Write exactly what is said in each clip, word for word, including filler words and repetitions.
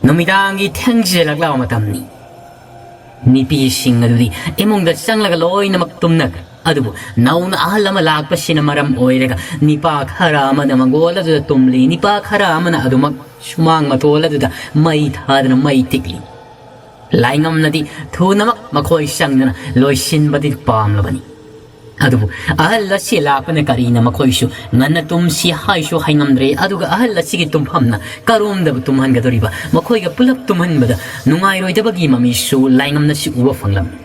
ꯅꯨꯃꯤꯗꯥꯡꯒꯤ ꯊꯦꯡꯖꯤꯜꯂꯛꯂꯕ ꯃꯇꯝꯅꯤ꯫ ꯅꯨꯄꯤꯁꯤꯡ ꯑꯗꯨꯗꯤ ꯏꯃꯨꯡꯗ ꯆꯪꯂꯒ ꯂꯣꯏꯅꯃꯛ ꯇꯨꯝꯅꯈ꯭ꯔꯦ꯫ ꯑꯗꯨꯕꯨ ꯅꯧꯅ ꯑꯍꯜ ꯑꯃ ꯂꯥꯛꯄꯁꯤꯅ ꯃꯔꯝ ꯑꯣꯏꯔꯒ ꯅꯤꯄꯥ ꯈꯔ ꯑꯃꯅ ꯃꯪꯒꯣꯜ ꯑꯗꯨꯗ ꯇꯨꯝꯂꯤ, ꯅꯤꯄꯥ ꯈꯔ ꯑꯃꯅ ꯑꯗꯨꯃꯛ ꯁꯨꯃꯥꯡ ꯃꯇꯣꯜ ꯑꯗꯨꯗ ꯃꯩ ꯊꯥꯗꯨꯅ ꯃꯩ ꯇꯤꯛꯂꯤ꯫ ꯂꯥꯏꯉꯝꯅꯗꯤ ꯊꯨꯅꯃꯛ ꯃꯈꯣꯏ ꯆꯪꯗꯨꯅ ꯂꯣꯏꯁꯤꯟꯕꯗꯤ ꯄꯥꯝꯂꯕꯅꯤ꯫ ꯑꯗꯨꯕꯨ ꯑꯍꯜ ꯑꯁꯤ ꯂꯥꯛꯄꯅ ꯀꯔꯤꯅ ꯃꯈꯣꯏꯁꯨ ꯉꯟꯅ ꯇꯨꯝꯁꯤ ꯍꯥꯏꯁꯨ ꯍꯥꯏꯉꯝꯗ꯭ꯔꯦ꯫ ꯑꯗꯨꯒ ꯑꯍꯜ ꯑꯁꯤꯒꯤ ꯇꯨꯝꯐꯝꯅ ꯀꯔꯣꯝꯗꯕꯨ ꯇꯨꯝꯍꯟꯒꯗꯧꯔꯤꯕ? ꯃꯈꯣꯏꯒ ꯄꯨꯂꯞ ꯇꯨꯝꯍꯟꯕꯗ ꯅꯨꯡꯉꯥꯏꯔꯣꯏꯗꯕꯒꯤ ꯃꯃꯤꯁꯨ ꯂꯥꯏꯉꯝꯅꯁꯤ ꯎꯕ ꯐꯪꯂꯝꯃꯤ꯫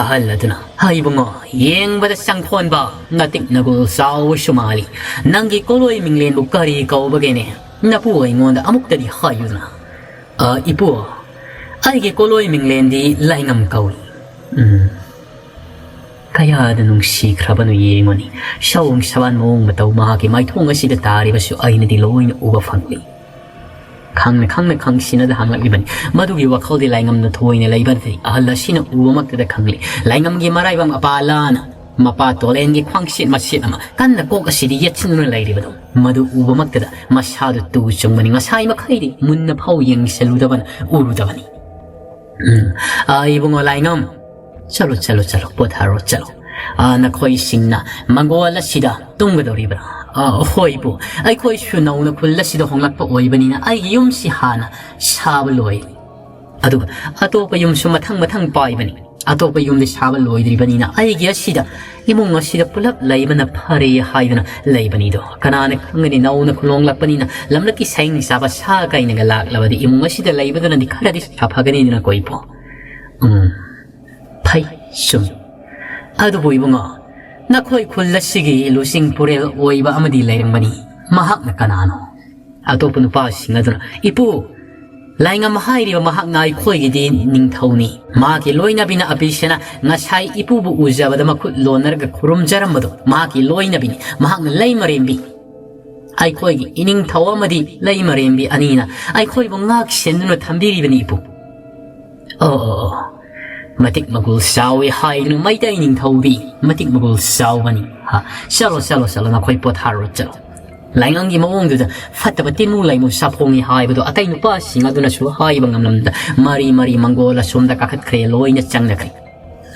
ꯑꯍꯜ ꯑꯗꯨꯅ, "ꯍꯥ ꯏꯕꯨꯡꯉꯣ, ꯌꯦꯡꯕꯗ ꯆꯪꯈꯣꯟꯕ ꯅꯥꯇꯤꯛ ꯅꯒꯨꯜ ꯆꯥꯎꯕꯁꯨ ꯃꯥꯜꯂꯤ꯫ ꯅꯪꯒꯤ ꯀꯣꯂꯣꯏ ꯃꯤꯡꯂꯦꯟꯕꯨ ꯀꯔꯤ ꯀꯧꯕꯒꯦꯅꯦ? ꯅꯄꯨ ꯑꯩꯉꯣꯟꯗ ꯑꯃꯨꯛꯇꯗꯤ ꯍꯥꯏꯌꯨꯗꯅ꯫" "ꯑ, ꯏꯄꯨ, ꯑꯩꯒꯤ ꯀꯣꯂꯣꯏ ꯃꯤꯡꯂꯦꯟꯗꯤ ꯂꯥꯏꯉꯝ ꯀꯧꯏ꯫" ꯎꯝ꯫ ꯀꯌꯥꯗ ꯅꯨꯡꯁꯤꯈ꯭ꯔꯕꯅꯣ ꯌꯦꯡꯉꯨꯅꯤ꯫ ꯁꯑꯣꯡ ꯁꯋꯥꯟ ꯃꯑꯣꯡ ꯃꯇꯧ ꯃꯍꯥꯛꯀꯤ ꯃꯥꯏꯊꯣꯡ ꯑꯁꯤꯗ ꯇꯥꯔꯤꯕꯁꯨ ꯑꯩꯅꯗꯤ ꯂꯣꯏꯅ ꯎꯕ ꯐꯪꯂꯤ꯫ ꯈꯪꯅ ꯈꯪꯅ ꯈꯪꯁꯤꯟꯅꯗ ꯍꯪꯂꯛꯂꯤꯕꯅꯤ꯫ ꯃꯗꯨꯒꯤ ꯋꯥꯈꯜꯗꯤ ꯂꯥꯏꯉꯝꯅ ꯊꯣꯏꯅ ꯂꯩꯕ ꯅꯠꯇꯦ꯫ ꯑꯍꯜ ꯑꯁꯤꯅ ꯎꯕꯃꯛꯇꯗ ꯈꯪꯂꯤ꯫ ꯂꯥꯏꯉꯝꯒꯤ ꯃꯔꯥꯏꯕꯛ ꯃꯄꯥ ꯂꯥꯅ ꯃꯄꯥ ꯇꯣꯂꯦꯟꯒꯤ ꯈ꯭ꯋꯥꯡꯁꯤꯠ ꯃꯁꯤꯠ ꯑꯃ ꯀꯟꯅ ꯀꯣꯛ ꯑꯁꯤꯗ ꯌꯦꯠꯁꯤꯟꯗꯨꯅ ꯂꯩꯔꯤꯕꯗꯣ, ꯃꯗꯨ ꯎꯕꯃꯛꯇꯗ ꯃꯁꯥꯗꯨ ꯇꯨ ꯆꯨꯡꯕꯅꯤ꯫ ꯉꯁꯥꯏ ꯃꯈꯩꯗꯤ ꯃꯨꯟꯅ ꯐꯥꯎ ꯌꯦꯡꯁꯤꯜꯂꯨꯗꯕꯅ ꯎꯔꯨꯗꯕꯅꯤ꯫ ꯎꯝ, ꯑ, ꯏꯕꯨꯡꯉꯣ ꯂꯥꯏꯉꯝ, ꯆꯠꯂꯣ, ꯆꯠꯂꯣ, ꯆꯠꯂꯣ, ꯄꯣꯊꯥꯔꯣ, ꯆꯠꯂꯣ꯫ ꯑ, ꯅꯈꯣꯏꯁꯤꯡꯅ ꯃꯪꯒꯣꯜ ꯑꯁꯤꯗ ꯇꯨꯝꯒꯗꯧꯔꯤꯕ꯭ꯔꯥ? ꯑ, ꯍꯣꯏ, ꯏꯄꯨ꯫ ꯑꯩꯈꯣꯏꯁꯨ ꯅꯧꯅ ꯈꯨꯜ ꯑꯁꯤꯗ ꯍꯣꯡꯂꯛꯄ ꯑꯣꯏꯕꯅꯤꯅ ꯑꯩꯒꯤ ꯌꯨꯝꯁꯤ ꯍꯥꯟꯅ ꯁꯥꯕ ꯂꯣꯏ꯫ ꯑꯗꯨꯒ ꯑꯇꯣꯞꯄ ꯌꯨꯝꯁꯨ ꯃꯊꯪ ꯃꯊꯪ ꯄꯥꯏꯕꯅꯤ꯫ ꯑꯇꯣꯞꯄ ꯌꯨꯝꯗꯤ ꯁꯥꯕ ꯂꯣꯏꯗ꯭ꯔꯤꯕꯅꯤꯅ ꯑꯩꯒꯤ ꯑꯁꯤꯗ, ꯏꯃꯨꯡ ꯑꯁꯤꯗ ꯄꯨꯂꯞ ꯂꯩꯕꯅ ꯐꯔꯦ ꯍꯥꯏꯗꯨꯅ ꯂꯩꯕꯅꯤꯗꯣ꯫ ꯀꯅꯥꯅ ꯈꯪꯒꯅꯤ, ꯅꯧꯅ ꯈꯨꯜ ꯍꯣꯡꯂꯛꯄꯅꯤꯅ ꯂꯝꯂꯛꯀꯤ ꯁꯥꯍꯤꯡ ꯆꯥꯕ ꯁꯥ ꯀꯩꯅꯒ ꯂꯥꯛꯂꯕꯗꯤ ꯏꯃꯨꯡ ꯑꯁꯤꯗ ꯂꯩꯕꯗꯨꯅꯗꯤ ꯈꯔꯗꯤ ꯁꯥꯐꯒꯅꯤꯗꯅꯀꯣ, ꯏꯄꯨ꯫ ꯎꯝ, ꯐꯩ, ꯆꯨꯝꯃꯤ꯫ ꯑꯗꯨꯕꯨ ꯏꯕꯨꯡꯉꯣ, ꯅꯈꯣꯏ ꯈꯨꯜ ꯑꯁꯤꯒꯤ ꯂꯨꯆꯤꯡ ꯄꯨꯔꯦꯜ ꯑꯣꯏꯕ ꯑꯃꯗꯤ ꯂꯩꯔꯝꯒꯅꯤ꯫ ꯃꯍꯥꯛꯅ ꯀꯅꯥꯅꯣ? ꯑꯇꯣꯞꯄ ꯅꯨꯄꯥꯁꯤꯡ ꯑꯗꯨꯅ, "ꯏꯄꯨ, ꯂꯥꯏꯉꯝ ꯍꯥꯏꯔꯤꯕ ꯃꯍꯥꯛꯅ ꯑꯩꯈꯣꯏꯒꯤꯗꯤ ꯅꯤꯡꯊꯧꯅꯤ꯫ ꯃꯍꯥꯛꯀꯤ ꯂꯣꯏꯅꯕꯤꯅ ꯑꯕꯤꯁꯦꯅ ꯉꯁꯥꯏ ꯏꯄꯨꯕꯨ ꯎꯖꯕꯗ ꯃꯈꯨꯠ ꯂꯣꯟꯅꯔꯒ ꯈꯨꯔꯨꯝꯖꯔꯝꯕꯗꯣ ꯃꯍꯥꯛꯀꯤ ꯂꯣꯏꯅꯕꯤꯅꯤ꯫ ꯃꯍꯥꯛꯅ ꯂꯩꯃꯔꯦꯝꯕꯤ, ꯑꯩꯈꯣꯏꯒꯤ ꯏꯅꯤꯡꯊꯧ ꯑꯃꯗꯤ ꯂꯩꯃꯔꯦꯝꯕꯤ ꯑꯅꯤꯅ ꯑꯩꯈꯣꯏꯕꯨ ꯉꯥꯛ ꯁꯦꯟꯗꯨꯅ ꯊꯝꯕꯤꯔꯤꯕꯅꯤ, ꯏꯄꯨ꯫" "ꯑꯣ, ꯑꯣ, ꯑꯣ, ꯃꯇꯤꯛ ꯃꯒꯨꯜ ꯆꯥꯎꯏ ꯍꯥꯏꯗꯨꯅ ꯃꯩꯇꯩ ꯅꯤꯡꯊꯧꯗꯤ ꯃꯇꯤꯛ ꯃꯒꯨꯜ ꯆꯥꯎꯕꯅꯤ꯫ ꯍꯥ, ꯆꯠꯂꯣ, ꯆꯠꯂꯣ, ꯆꯠꯂꯣ, ꯅꯈꯣꯏ ꯄꯣꯊꯥꯔꯣ, ꯆꯠꯂꯣ꯫" ꯂꯥꯏꯉꯝꯒꯤ ꯃꯑꯣꯡꯗꯨꯗ ꯐꯠꯇꯕ ꯇꯤꯟꯃꯨ ꯂꯥꯏꯃꯨ ꯁꯥꯐꯣꯡꯉꯤ ꯍꯥꯏꯕꯗꯣ ꯑꯇꯩ ꯅꯨꯄꯥꯁꯤꯡ ꯑꯗꯨꯅꯁꯨ ꯍꯥꯏꯕ ꯉꯝꯂꯝꯗ ꯃꯔꯤ ꯃꯔꯤ ꯃꯪꯒꯣꯜ ꯑꯁꯣꯝꯗ ꯀꯥꯈꯠꯈ꯭ꯔꯦ, ꯂꯣꯏꯅ ꯆꯪꯅꯈ꯭ꯔꯦ꯫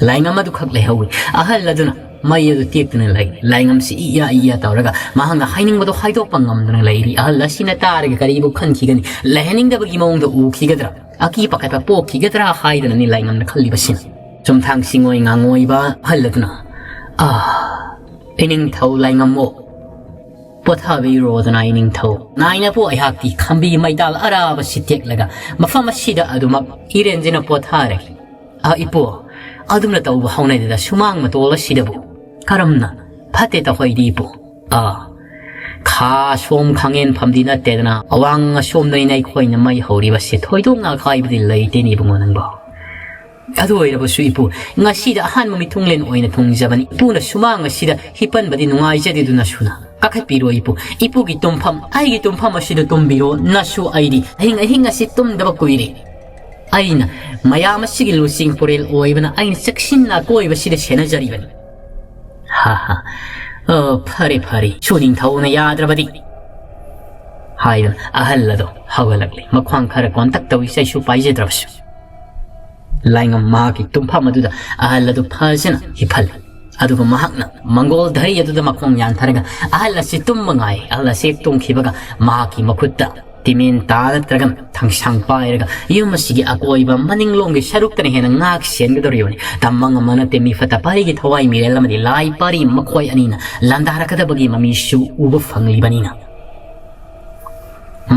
ꯂꯥꯏꯉꯝ ꯑꯗꯨꯈꯛ ꯂꯩꯍꯧꯏ꯫ ꯑꯍꯜ ꯑꯗꯨꯅ ꯃꯩ ꯑꯗꯨ ꯇꯦꯛꯇꯨꯅ ꯂꯩ꯫ ꯂꯥꯏꯉꯝꯁꯤ ꯏꯌꯥ ꯏꯌꯥ ꯇꯧꯔꯒ ꯃꯍꯥꯛꯅ ꯍꯥꯏꯅꯤꯡꯕꯗꯣ ꯍꯥꯏꯗꯣꯛꯄ ꯉꯝꯗꯅ ꯂꯩꯔꯤ꯫ ꯑꯍꯜ ꯑꯁꯤꯅ ꯇꯥꯔꯒ ꯀꯔꯤꯕꯨ ꯈꯟꯈꯤꯒꯅꯤ? ꯂꯩꯍꯟꯅꯤꯡꯗꯕꯒꯤ ꯃꯑꯣꯡꯗ ꯎꯈꯤꯒꯗ꯭ꯔꯥ, ꯑꯀꯤ ꯄꯥꯈꯠꯄ ꯄꯣꯛꯈꯤꯒꯗ꯭ꯔꯥ ꯍꯥꯏꯗꯅꯅꯤ ꯂꯥꯏꯉꯝꯅ ꯈꯜꯂꯤꯕꯁꯤꯅ꯫ ꯆꯨꯝꯊꯥꯡ ꯁꯤꯡꯉꯣꯏ ꯉꯥꯡꯉꯣꯏꯕ ꯑꯍꯜ ꯑꯗꯨꯅ, "ꯑꯥ, ꯏꯅꯤꯡꯊꯧ ꯂꯥꯏꯉꯝꯃꯣ, ꯄꯣꯊꯥꯕꯤꯔꯣꯗꯅ ꯏꯅꯤꯡꯊꯧ꯫ ꯅꯥꯏꯅꯕꯨ ꯑꯩꯍꯥꯛꯇꯤ ꯈꯝꯕꯤ ꯃꯩꯇꯥꯜ ꯑꯔꯥꯕ ꯁꯤꯠꯇꯦꯛꯂꯒ ꯃꯐꯝ ꯑꯁꯤꯗ ꯑꯗꯨꯃꯛ ꯏꯔꯦꯟꯖꯅ ꯄꯣꯊꯥꯔꯒꯦ꯫ ꯑ, ꯏꯄꯨ, ꯑꯗꯨꯝꯅ ꯇꯧꯕ ꯍꯧꯅꯗꯦꯗ ꯁꯨꯃꯥꯡ ꯃꯇꯣꯜ ꯑꯁꯤꯗꯕꯨ꯫ ꯀꯔꯝꯅ? ꯐꯠꯇꯦ ꯇꯧꯍꯩꯗꯤ ꯏꯄꯨ꯫ ꯑ, ꯈꯥ ꯁꯣꯝ ꯈꯥꯡꯉꯦꯟꯐꯝꯗꯤ ꯅꯠꯇꯦꯗꯅ, ꯑꯋꯥꯡ ꯑꯁꯣꯝꯗꯅꯤꯅ ꯑꯩꯈꯣꯏꯅ ꯃꯩ ꯍꯧꯔꯤꯕꯁꯦ꯫ ꯊꯣꯏꯗꯣꯛꯅ ꯑꯀꯥꯏꯕꯗꯤ ꯂꯩꯇꯦꯅꯦ ꯏꯕꯨꯡꯉꯣ ꯅꯪꯕꯣ꯫ ꯑꯗꯨ ꯑꯣꯏꯔꯕꯁꯨ ꯏꯄꯨ, ꯉꯁꯤꯗ ꯑꯍꯥꯟꯕ ꯃꯤꯊꯨꯡꯂꯦꯟ ꯑꯣꯏꯅ ꯊꯨꯡꯖꯕꯅꯤ꯫ ꯏꯄꯨꯅ ꯁꯨꯃꯥꯡ ꯑꯁꯤꯗ ꯍꯤꯞꯄꯟꯕꯗꯤ ꯅꯨꯡꯉꯥꯏꯖꯗꯦꯗꯨꯅ ꯁꯨꯅ꯫ ꯀꯥꯈꯠꯄꯤꯔꯣ ꯏꯄꯨ꯫ ꯏꯄꯨꯒꯤ ꯇꯨꯝꯐꯝ, ꯑꯩꯒꯤ ꯇꯨꯝꯐꯝ ꯑꯁꯤꯗ ꯇꯨꯝꯕꯤꯔꯣ꯫ ꯅꯁꯨ ꯑꯩꯗꯤ ꯑꯍꯤꯡ ꯑꯍꯤꯡ ꯑꯁꯤ ꯇꯨꯝꯗꯕ ꯀꯨꯏꯔꯦ꯫ ꯑꯩꯅ ꯃꯌꯥꯝ ꯑꯁꯤꯒꯤ ꯂꯨꯆꯤꯡ ꯄꯨꯔꯦꯜ ꯑꯣꯏꯕꯅ ꯑꯩꯅ ꯆꯦꯛꯁꯤꯟꯅ ꯑꯀꯣꯏꯕꯁꯤꯗ ꯁꯦꯟꯅꯖꯔꯤꯕꯅꯤ꯫ "ꯍꯥ ꯍꯥ꯫ ꯑꯣ, ꯐꯔꯦ ꯐꯔꯦ, ꯁꯨꯅꯤꯡꯊꯧꯅ ꯌꯥꯗ꯭ꯔꯕꯗꯤ?" ꯍꯥꯏꯗꯨꯅ ꯑꯍꯜ ꯑꯗꯣ ꯍꯧꯒꯠꯂꯛꯂꯦ꯫ ꯃꯈ꯭ꯋꯥꯡ ꯈꯔ ꯀꯣꯟꯇꯛ ꯇꯧꯏ, ꯆꯩꯁꯨ ꯄꯥꯏꯖꯗ꯭ꯔꯕꯁꯨ꯫ ꯂꯥꯏꯉꯝ ꯃꯍꯥꯛꯀꯤ ꯇꯨꯝꯐꯝ ꯑꯗꯨꯗ ꯑꯍꯜ ꯑꯗꯨ ꯐꯖꯅ ꯍꯤꯞꯍꯜꯂꯤ꯫ ꯑꯗꯨꯒ ꯃꯍꯥꯛꯅ ꯃꯪꯒꯣꯜ ꯙꯔꯤ ꯑꯗꯨꯗ ꯃꯈꯣꯡ ꯌꯥꯟꯊꯔꯒ ꯑꯍꯜ ꯑꯁꯤ ꯇꯨꯝꯕ ꯉꯥꯏ꯫ ꯑꯍꯜ ꯑꯁꯤ ꯍꯦꯛ ꯇꯨꯝꯈꯤꯕꯒ ꯃꯍꯥꯛꯀꯤ ꯃꯈꯨꯠꯇ ꯇꯤꯃꯦꯟ ꯇꯥ ꯅꯠꯇ꯭ꯔꯒ ꯊꯥꯡꯁꯥꯡ ꯄꯥꯏꯔꯒ ꯌꯨꯝ ꯑꯁꯤꯒꯤ ꯑꯀꯣꯏꯕ ꯃꯅꯤꯡꯂꯣꯝꯒꯤ ꯁꯔꯨꯛꯇꯅ ꯍꯦꯟꯅ ꯉꯥꯛ ꯁꯦꯟꯒꯗꯧꯔꯤꯕꯅꯤ꯫ ꯇꯝꯕ ꯉꯝꯕ ꯅꯠꯇꯦ, ꯃꯤ ꯐꯠꯇ ꯐꯩꯒꯤ ꯊꯋꯥꯏ ꯃꯤꯔꯦꯜ ꯑꯃꯗꯤ ꯂꯥꯏ ꯄꯥꯔꯤ ꯃꯈꯣꯏ ꯑꯅꯤꯅ ꯂꯥꯟꯗꯥꯔꯛꯀꯗꯕꯒꯤ ꯃꯃꯤꯁꯨ ꯎꯕ ꯐꯪꯂꯤꯕꯅꯤꯅ꯫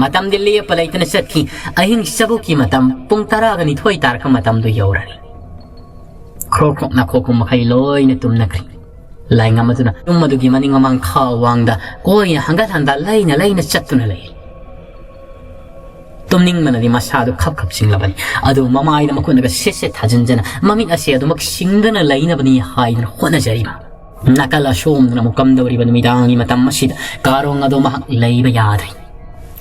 ꯃꯇꯝꯗꯤ ꯂꯦꯞꯄ ꯂꯩꯇꯅ ꯆꯠꯈꯤ꯫ ꯑꯍꯤꯡ ꯆꯕꯨꯛꯀꯤ ꯃꯇꯝ ꯄꯨꯡ ꯇꯔꯥꯒ ꯅꯤꯊꯣꯏ ꯇꯥꯔꯛꯄ ꯃꯇꯝꯗꯨ ꯌꯧꯔꯔꯤ꯫ ꯈ꯭ꯔꯣꯛ ꯈ꯭ꯔꯣꯛ ꯅꯥꯈꯣꯛꯄ ꯃꯈꯩ ꯂꯣꯏꯅ ꯇꯨꯝꯅꯈ꯭ꯔꯤ꯫ ꯂꯥꯏꯉꯝ ꯑꯗꯨꯅ ꯌꯨꯝ ꯑꯗꯨꯒꯤ ꯃꯅꯤꯡ ꯃꯃꯥꯡ ꯈꯥ ꯋꯥꯡꯗ ꯀꯣꯏꯅ ꯍꯪꯒꯠ ꯍꯟꯗ ꯂꯩꯅ ꯂꯩꯅ ꯆꯠꯇꯨꯅ ꯂꯩ꯫ ꯇꯨꯝꯅꯤꯡꯕꯅꯗꯤ ꯃꯁꯥꯗꯨ ꯈꯞ ꯈꯞ ꯆꯤꯡꯂꯕꯅꯤ꯫ ꯑꯗꯨ ꯃꯃꯥꯏꯗ ꯃꯈꯨꯠꯅꯒ ꯁꯦꯠ ꯁꯦꯠ ꯊꯥꯖꯤꯟꯖꯅ ꯃꯃꯤꯠ ꯑꯁꯦ ꯑꯗꯨꯃꯛ ꯁꯤꯡꯗꯅ ꯂꯩꯅꯕꯅꯤ ꯍꯥꯏꯗꯨꯅ ꯍꯣꯠꯅꯖꯔꯤꯕ꯫ ꯅꯥꯀꯜ ꯑꯁꯣꯝꯗꯅ ꯑꯃꯨꯛ ꯀꯝꯗꯧꯔꯤꯕ ꯅꯨꯃꯤꯗꯥꯡꯒꯤ ꯃꯇꯝ ꯑꯁꯤꯗ ꯀꯥꯔꯣꯡ ꯑꯗꯣ ꯃꯍꯥꯛ ꯂꯩꯕ ꯌꯥꯗ꯭ꯔꯦ꯫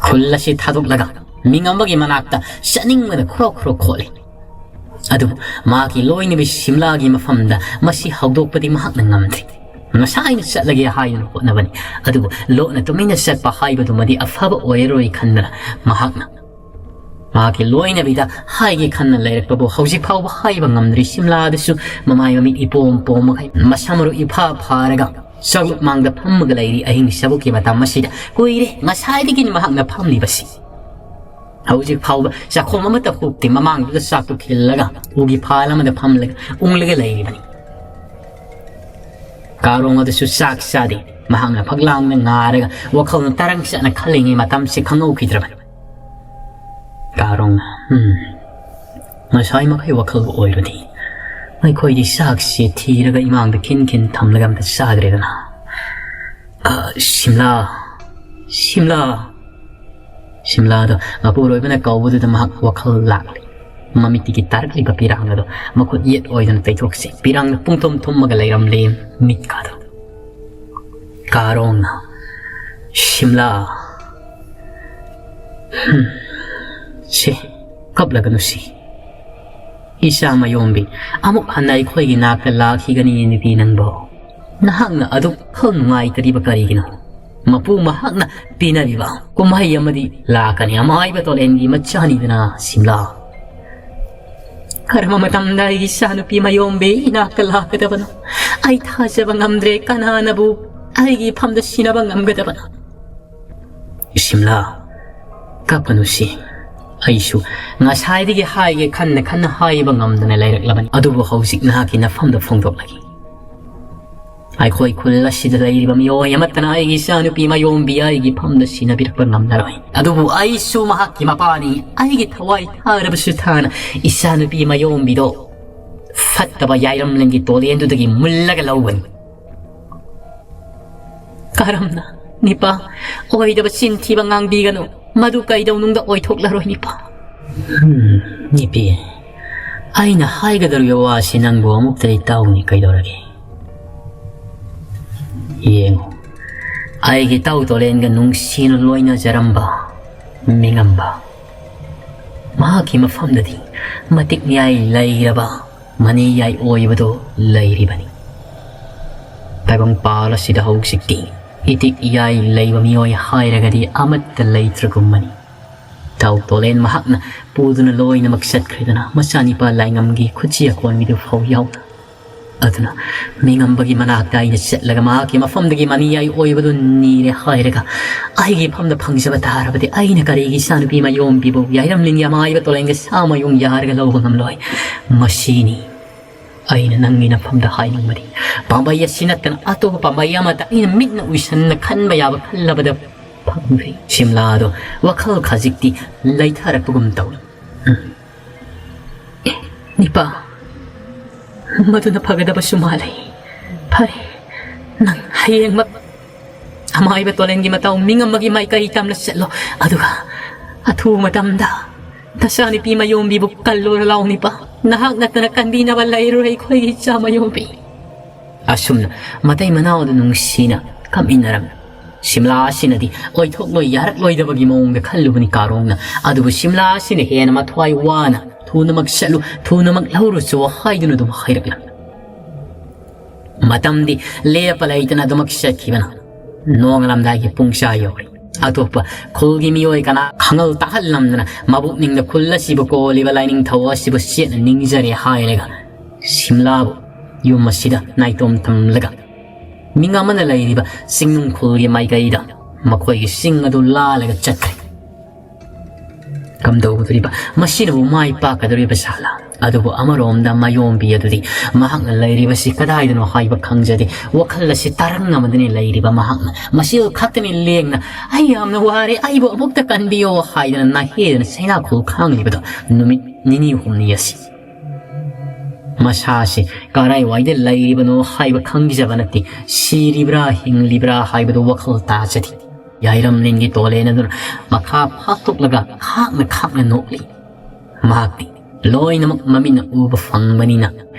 ꯈꯨꯜ ꯑꯁꯤ ꯊꯥꯗꯣꯛꯂꯒ ꯃꯤꯉꯝꯕꯒꯤ ꯃꯅꯥꯛꯇ ꯆꯠꯅꯤꯡꯕꯗ ꯈ꯭ꯔꯣꯛ ꯈ꯭ꯔꯣꯛ ꯈꯣꯠꯂꯤ꯫ ꯑꯗꯨꯕꯨ ꯃꯍꯥꯛꯀꯤ ꯂꯣꯏꯅꯕꯤ ꯁꯤꯝꯂꯥꯒꯤ ꯃꯐꯝꯗ ꯃꯁꯤ ꯍꯧꯗꯣꯛꯄꯗꯤ ꯃꯍꯥꯛꯅ ꯉꯝꯗ꯭ꯔꯤ꯫ ꯉꯁꯥꯏꯅ ꯆꯠꯂꯒꯦ ꯍꯥꯏꯗꯨꯅ ꯍꯣꯠꯅꯕꯅꯤ꯫ ꯑꯗꯨꯕꯨ ꯂꯣꯠꯅ ꯇꯨꯃꯤꯟꯅ ꯆꯠꯄ ꯍꯥꯏꯕꯗꯨꯃꯗꯤ ꯑꯐꯕ ꯑꯣꯏꯔꯔꯣꯏ ꯈꯟꯗꯅ ꯃꯍꯥꯛꯅ ꯃꯍꯥꯛꯀꯤ ꯂꯣꯏꯅꯕꯤꯗ ꯍꯥꯏꯒꯦ ꯈꯟꯅ ꯂꯩꯔꯛꯄꯕꯨ ꯍꯧꯖꯤꯛ ꯐꯥꯎꯕ ꯍꯥꯏꯕ ꯉꯝꯗ꯭ꯔꯤ꯫ ꯁꯤꯝꯂꯥꯗꯁꯨ ꯃꯃꯥꯏ ꯃꯃꯤꯠ ꯏꯄꯣꯝ ꯄꯣꯝꯃꯒ, ꯃꯁꯝ ꯃꯔꯨ ꯏꯐꯥ ꯐꯥꯔꯒ ꯆꯥꯛꯂꯨꯛ ꯃꯥꯡꯗ ꯐꯝꯃꯒ ꯂꯩꯔꯤ꯫ ꯑꯍꯤꯡ ꯆꯕꯨꯛꯀꯤ ꯃꯇꯝ ꯑꯁꯤꯗ ꯀꯨꯏꯔꯦ ꯉꯁꯥꯏꯗꯒꯤ ꯃꯍꯥꯛꯅ ꯐꯝꯂꯤꯕꯁꯤ꯫ ꯍꯧꯖꯤꯛ ꯐꯥꯎꯕ ꯆꯥꯛꯈꯣꯝ ꯑꯃꯠꯇ ꯍꯨꯛꯇꯦ꯫ ꯃꯃꯥꯡꯗꯨꯗ ꯆꯥꯛꯇꯨ ꯈꯤꯜꯂꯒ ꯎꯒꯤ ꯐꯥꯜ ꯑꯃꯗ ꯐꯝꯂꯒ ꯎꯪꯂꯒ ꯂꯩꯔꯤꯕꯅꯤ꯫ ꯀꯥꯔꯣꯡ ꯑꯗꯨꯁꯨ ꯆꯥꯛ ꯆꯥꯗꯦ꯫ ꯃꯍꯥꯛꯅ ꯐꯛꯂꯥꯡꯗ ꯉꯥꯔꯒ ꯋꯥꯈꯜꯅ ꯇꯔꯪ ꯆꯠꯅ ꯈꯜꯂꯤꯉꯩ ꯃꯇꯝꯁꯤ ꯈꯪꯍꯧꯈꯤꯗ꯭ꯔꯕꯅꯤ꯫ ꯀꯥꯔꯣꯡꯅ, "ꯎꯝ, ꯉꯁꯥꯏ ꯃꯈꯩ ꯋꯥꯈꯜꯕꯨ ꯑꯣꯏꯔꯨꯗꯤ꯫ ꯑꯩꯈꯣꯏꯗꯤ ꯆꯥꯛꯁꯤ ꯊꯤꯔꯒ ꯏꯃꯥꯡꯗ ꯈꯤꯟ ꯈꯤꯟ ꯊꯝꯂꯒ ꯑꯝꯇ ꯆꯥꯗ꯭ꯔꯦꯗꯅ꯫ ꯑ, ꯁꯤꯝꯂꯥ, ꯁꯤꯝꯂꯥ꯫" ꯁꯤꯝꯂꯥꯗꯣ ꯃꯄꯨꯔꯣꯏꯕꯅ ꯀꯧꯕꯗꯨꯗ ꯃꯍꯥꯛ ꯋꯥꯈꯜ ꯂꯥꯛꯂꯤ꯫ ꯃꯃꯤꯠꯇꯒꯤ ꯇꯥꯔꯛꯂꯤꯕ ꯄꯤꯔꯥꯡ ꯑꯗꯣ ꯃꯈꯨꯠ ꯌꯦꯠ ꯑꯣꯏꯗꯨꯅ ꯇꯩꯊꯣꯛꯁꯤ꯫ ꯄꯤꯔꯥꯡꯅ ꯄꯨꯡꯊꯨꯝ ꯊꯨꯝꯃꯒ ꯂꯩꯔꯝꯂꯤ ꯃꯤꯠꯀꯥꯗꯣ꯫ ꯀꯥꯔꯣꯡꯅ, "ꯁꯤꯝꯂꯥ, ꯍꯝ, ꯁꯤ, ꯀꯞꯂꯒꯅꯨ ꯁꯤ꯫ ꯏꯆꯥ ꯃꯌꯣꯝꯕꯤ ꯑꯃꯨꯛ ꯍꯟꯅ ꯑꯩꯈꯣꯏꯒꯤ ꯅꯥꯛꯇ ꯂꯥꯛꯈꯤꯒꯅꯤ ꯅꯨꯄꯤ ꯅꯪꯕꯣ꯫ ꯅꯍꯥꯛꯅ ꯑꯗꯨꯛ ꯈꯜ ꯅꯨꯡꯉꯥꯏꯇꯔꯤꯕ ꯀꯔꯤꯒꯤꯅꯣ? ꯃꯄꯨ ꯃꯍꯥꯛꯅ ꯄꯤꯅꯔꯤꯕ ꯀꯨꯝꯍꯩ ꯑꯃꯗꯤ ꯂꯥꯛꯀꯅꯤ꯫ ꯑꯃꯥꯏꯕ ꯇꯣꯂꯦꯟꯒꯤ ꯃꯆꯥꯅꯤꯗꯅ ꯁꯤꯝꯂꯥ꯫ ꯀꯔꯝꯕ ꯃꯇꯝꯗ ꯑꯩꯒꯤ ꯏꯆꯥꯅꯨꯄꯤ ꯃꯌꯣꯝꯕꯤ ꯏꯅꯥꯛꯇ ꯂꯥꯛꯀꯗꯕꯅꯣ? ꯑꯩ ꯊꯥꯖꯕ ꯉꯝꯗ꯭ꯔꯦ꯫ ꯀꯅꯥꯅꯕꯨ ꯑꯩꯒꯤ ꯏꯐꯝꯗ ꯁꯤꯟꯅꯕ ꯉꯝꯒꯗꯕꯅꯣ?" ꯁꯤꯝꯂꯥ, ꯀꯞꯀꯅꯨ ꯁꯤ꯫ ꯑꯩꯁꯨ ꯉꯁꯥꯏꯗꯒꯤ ꯍꯥꯏꯒꯦ ꯈꯟꯅ ꯈꯟꯅ ꯍꯥꯏꯕ ꯉꯝꯗꯅ ꯂꯩꯔꯛꯂꯕꯅꯤ꯫ ꯑꯗꯨꯕꯨ ꯍꯧꯖꯤꯛ ꯅꯍꯥꯛꯀꯤ ꯅꯐꯝꯗ ꯐꯣꯡꯗꯣꯛꯂꯒꯦ꯫ ꯑꯩꯈꯣꯏ ꯈꯨꯜ ꯑꯁꯤꯗ ꯂꯩꯔꯤꯕ ꯃꯤꯑꯣꯏ ꯑꯃꯠꯇꯅ ꯑꯩꯒꯤ ꯏꯆꯥꯅꯨꯄꯤ ꯃꯌꯣꯝꯕꯤ ꯑꯩꯒꯤ ꯐꯝꯗ ꯁꯤꯟꯅꯕꯤꯔꯛꯄ ꯉꯝꯂꯔꯣꯏ꯫ ꯑꯗꯨꯕꯨ ꯑꯩꯁꯨ ꯃꯍꯥꯛꯀꯤ ꯃꯄꯥꯅꯤ꯫ ꯑꯩꯒꯤ ꯊꯋꯥꯏ ꯊꯥꯔꯕꯁꯨ ꯊꯥꯅ ꯏꯆꯥꯅꯨꯄꯤ ꯃꯌꯣꯝꯕꯤꯗꯣ ꯐꯠꯇꯕ ꯌꯥꯏꯔꯝꯂꯦꯟꯒꯤ ꯇꯣꯂꯦꯟꯗꯨꯗꯒꯤ ꯃꯨꯜꯂꯒ ꯂꯧꯒꯅꯤ꯫ ꯀꯔꯝꯅ? ꯅꯤꯄꯥ, ꯑꯣꯏꯗꯕ ꯆꯤꯟ ꯊꯤꯕ ꯉꯥꯡꯕꯤꯒꯅꯨ꯫ ꯃꯗꯨ ꯀꯩꯗꯧꯅꯨꯡꯗ ꯑꯣꯏꯊꯣꯛꯂꯔꯣꯏ, ꯅꯤꯄꯥ꯫ ꯍꯝ, ꯅꯤꯄꯤ, ꯑꯩꯅ ꯍꯥꯏꯒꯗꯧꯔꯤꯕ ꯋꯥꯁꯤ ꯅꯪꯕꯨ ꯑꯃꯨꯛꯇꯗꯤ ꯇꯥꯎꯅꯤ꯫ ꯀꯩꯗꯧꯔꯒꯦ? ꯌꯦꯡꯉꯨ, ꯑꯩꯒꯤ ꯇꯥꯎ ꯇꯣꯂꯦꯟꯒ ꯅꯨꯡꯁꯤꯅ ꯂꯣꯏꯅꯖꯔꯝꯕ ꯃꯤꯉꯝꯕ, ꯃꯍꯥꯛꯀꯤ ꯃꯐꯝꯗꯗꯤ ꯃꯇꯤꯛ ꯃꯌꯥꯏ ꯂꯩꯔꯕ ꯃꯅꯤ ꯌꯥꯏ ꯑꯣꯏꯕꯗꯨ ꯂꯩꯔꯤꯕꯅꯤ꯫ ꯇꯥꯏꯕꯪꯄꯥꯜ ꯑꯁꯤꯗ ꯍꯧꯖꯤꯛꯇꯤ ꯏꯇꯤꯛ ꯏꯌꯥꯏ ꯂꯩꯕ ꯃꯤꯑꯣꯏ ꯍꯥꯏꯔꯒꯗꯤ ꯑꯃꯠꯇ ꯂꯩꯇ꯭ꯔꯒꯨꯝꯕꯅꯤ꯫ ꯇꯥꯎ ꯇꯣꯂꯦꯟ ꯃꯍꯥꯛꯅ ꯄꯨꯗꯨꯅ ꯂꯣꯏꯅꯃꯛ ꯆꯠꯈ꯭ꯔꯦꯗꯅ, ꯃꯆꯥꯅꯤꯄꯥ ꯂꯥꯏꯉꯝꯒꯤ ꯈꯨꯠꯁꯤ ꯑꯀꯣꯟꯕꯤꯗꯨ ꯐꯥꯎ ꯌꯥꯎꯅ꯫ ꯑꯗꯨꯅ ꯃꯤꯉꯝꯕꯒꯤ ꯃꯅꯥꯛꯇ ꯑꯩꯅ ꯆꯠꯂꯒ ꯃꯍꯥꯛꯀꯤ ꯃꯐꯝꯗꯒꯤ ꯃꯅꯤꯌꯥꯏ ꯑꯣꯏꯕꯗꯨ ꯅꯤꯔꯦ ꯍꯥꯏꯔꯒ, ꯑꯩꯒꯤ ꯏꯐꯝꯗ ꯐꯪꯖꯕ ꯇꯥꯔꯕꯗꯤ ꯑꯩꯅ ꯀꯔꯤꯒꯤ ꯏꯆꯥꯅꯨꯄꯤ ꯃꯌꯣꯝꯕꯤꯕꯨ ꯌꯥꯏꯔꯝꯂꯤꯡꯒꯤ ꯑꯃꯥꯏꯕ ꯇꯣꯂꯦꯟꯒ ꯁꯥ ꯃꯌꯨꯡ ꯌꯥꯔꯒ ꯂꯧꯕ ꯉꯝꯂꯣꯏ? ꯃꯁꯤꯅꯤ ꯑꯩꯅ ꯅꯪꯒꯤ ꯅꯐꯝꯗ ꯍꯥꯏꯅꯤꯡꯕꯗꯤ꯫ ꯄꯥꯝꯕꯩ ꯑꯁꯤ ꯅꯠꯇꯅ ꯑꯇꯣꯞꯄ ꯄꯥꯝꯕꯩ ꯑꯃꯠꯇ ꯑꯩꯅ ꯃꯤꯠꯅ ꯎꯏꯁꯟꯅ ꯈꯟꯕ ꯌꯥꯕ ꯈꯜꯂꯕꯗ ꯐꯪꯗ꯭ꯔꯦ꯫ ꯁꯤꯝꯂꯥꯗꯣ ꯋꯥꯈꯜ ꯈꯖꯤꯛꯇꯤ ꯂꯩꯊꯔꯛꯄꯒꯨꯝ ꯇꯧꯏ꯫ ꯎꯝ꯫ ꯑꯦ, ꯅꯤꯄꯥ, ꯃꯗꯨꯅ ꯐꯒꯗꯕꯁꯨ ꯃꯥꯜꯂꯦ꯫ ꯐꯔꯦ, ꯅꯪ ꯍꯌꯦꯡꯃꯛ ꯑꯃꯥꯏꯕ ꯇꯣꯂꯦꯟꯒꯤ ꯃꯇꯥꯎ ꯃꯤꯉꯝꯕꯒꯤ ꯃꯥꯏꯀꯩ ꯇꯝꯅ ꯆꯠꯂꯣ, ꯑꯗꯨꯒ ꯑꯊꯨꯕ ꯃꯇꯝꯗ ꯅꯆꯥꯅꯨꯄꯤ ꯃꯌꯣꯝꯕꯤꯕꯨ ꯀꯜꯂꯨꯔ ꯂꯥꯎ ꯅꯤꯄꯥ꯫ ꯅꯍꯥꯛ ꯅꯠꯇꯅ ꯀꯟꯕꯤꯅꯕ ꯂꯩꯔꯣꯏ ꯑꯩꯈꯣꯏꯒꯤ ꯏꯆꯥ ꯃꯌꯣꯝꯕꯤ꯫ ꯑꯁꯨꯝꯅ ꯃꯇꯩ ꯃꯅꯥꯎꯗ ꯅꯨꯡꯁꯤꯅ ꯀꯞꯃꯤꯟꯅꯔꯝꯃꯤ꯫ ꯁꯤꯝꯂꯥ ꯑꯁꯤꯅꯗꯤ ꯑꯣꯏꯊꯣꯛꯂꯣꯏ ꯌꯥꯔꯛꯂꯣꯏꯗꯕꯒꯤ ꯃꯑꯣꯡꯗ ꯈꯜꯂꯨꯕꯅꯤ ꯀꯥꯔꯣꯡꯅ꯫ ꯑꯗꯨꯕꯨ ꯁꯤꯝꯂꯥ ꯑꯁꯤꯅ ꯍꯦꯟꯅ ꯃꯊ꯭ꯋꯥꯏ ꯋꯥꯅ, "ꯊꯨꯅꯃꯛ ꯆꯠꯂꯨ, ꯊꯨꯅꯃꯛ ꯂꯧꯔꯨꯆꯣ" ꯍꯥꯏꯗꯨꯅ ꯑꯗꯨꯝ ꯍꯥꯏꯔꯛꯂꯝꯃꯤ꯫ ꯃꯇꯝꯗꯤ ꯂꯦꯞꯄ ꯂꯩꯇꯅ ꯑꯗꯨꯃꯛ ꯆꯠꯈꯤꯕꯅ ꯅꯣꯡꯉꯥꯜꯂꯝꯗꯥꯏꯒꯤ ꯄꯨꯡ ꯆꯥ ꯌꯧꯔꯦ꯫ ꯑꯇꯣꯞꯄ ꯈꯨꯜꯒꯤ ꯃꯤꯑꯣꯏ ꯀꯅꯥ ꯈꯪꯍꯜ ꯇꯥꯍꯜꯂꯝꯗꯅ ꯃꯕꯨꯛꯅꯤꯡꯗ ꯈꯨꯜ ꯑꯁꯤꯕꯨ ꯀꯣꯜꯂꯤꯕ ꯂꯥꯏꯅꯤꯡꯊꯧ ꯑꯁꯤꯕꯨ ꯆꯦꯠꯅ ꯅꯤꯡꯖꯔꯦ ꯍꯥꯏꯔꯒ ꯁꯤꯝꯂꯥꯕꯨ ꯌꯨꯝ ꯑꯁꯤꯗ ꯅꯥꯏꯇꯣꯝ ꯊꯝꯂꯒ ꯃꯤꯉꯝ ꯑꯃꯅ ꯂꯩꯔꯤꯕ ꯆꯤꯡꯅꯨꯡ ꯈꯨꯜꯒꯤ ꯃꯥꯏꯀꯩꯗ ꯃꯈꯣꯏꯒꯤ ꯆꯤꯡ ꯑꯗꯨ ꯂꯥꯜꯂꯒ ꯆꯠꯈ꯭ꯔꯦ꯫ ꯀꯝꯗꯧꯒꯗꯧꯔꯤꯕ? ꯃꯁꯤꯅꯕꯨ ꯃꯥꯏ ꯄꯥꯛꯀꯗꯧꯔꯤꯕ ꯁꯥꯂꯥ? ꯑꯗꯨꯕꯨ ꯑꯃꯔꯣꯝꯗ ꯃꯌꯣꯝꯕꯤ ꯑꯗꯨꯗꯤ ꯃꯍꯥꯛꯅ ꯂꯩꯔꯤꯕꯁꯤ ꯀꯗꯥꯏꯗꯅꯣ ꯍꯥꯏꯕ ꯈꯪꯖꯗꯦ꯫ ꯋꯥꯈꯜ ꯑꯁꯤ ꯇꯔꯪ ꯑꯃꯗꯅꯤ ꯂꯩꯔꯤꯕ ꯃꯍꯥꯛꯅ꯫ ꯃꯁꯤ ꯈꯛꯇꯅꯤ ꯂꯦꯡꯅ, "ꯑꯩ ꯌꯥꯝꯅ ꯋꯥꯔꯦ, ꯑꯩꯕꯨ ꯑꯃꯨꯛꯇ ꯀꯟꯕꯤꯌꯣ" ꯍꯥꯏꯗꯅ ꯅꯥꯍꯦꯗꯅ ꯆꯩꯅꯥꯈꯣꯜ ꯈꯥꯡꯂꯤꯕꯗꯣ ꯅꯨꯃꯤꯠ ꯅꯤꯅꯤ ꯍꯨꯝꯅꯤ ꯑꯁꯤ꯫ ꯃꯁꯥꯁꯤ ꯀꯔꯥꯏꯋꯥꯏꯗ ꯂꯩꯔꯤꯕꯅꯣ ꯍꯥꯏꯕ ꯈꯪꯖꯕ ꯅꯠꯇꯦ꯫ ꯁꯤꯔꯤꯕ꯭ꯔꯥ ꯍꯤꯡꯂꯤꯕ꯭ꯔꯥ ꯍꯥꯏꯕꯗꯨ ꯋꯥꯈꯜ ꯇꯥꯖꯗꯦ꯫ ꯌꯥꯏꯔꯝꯂꯦꯟꯒꯤ ꯇꯣꯂꯦꯟ ꯑꯗꯨꯅ ꯃꯈꯥ ꯐꯥꯠꯇꯣꯛꯂꯒ ꯈꯥꯛꯅ ꯈꯥꯛꯅ ꯅꯣꯛꯂꯤ꯫ ꯃꯍꯥꯛꯇꯤ ꯂꯣꯏꯅꯃꯛ ꯃꯃꯤꯠꯅ ꯎꯕ ꯐꯪꯕꯅꯤꯅ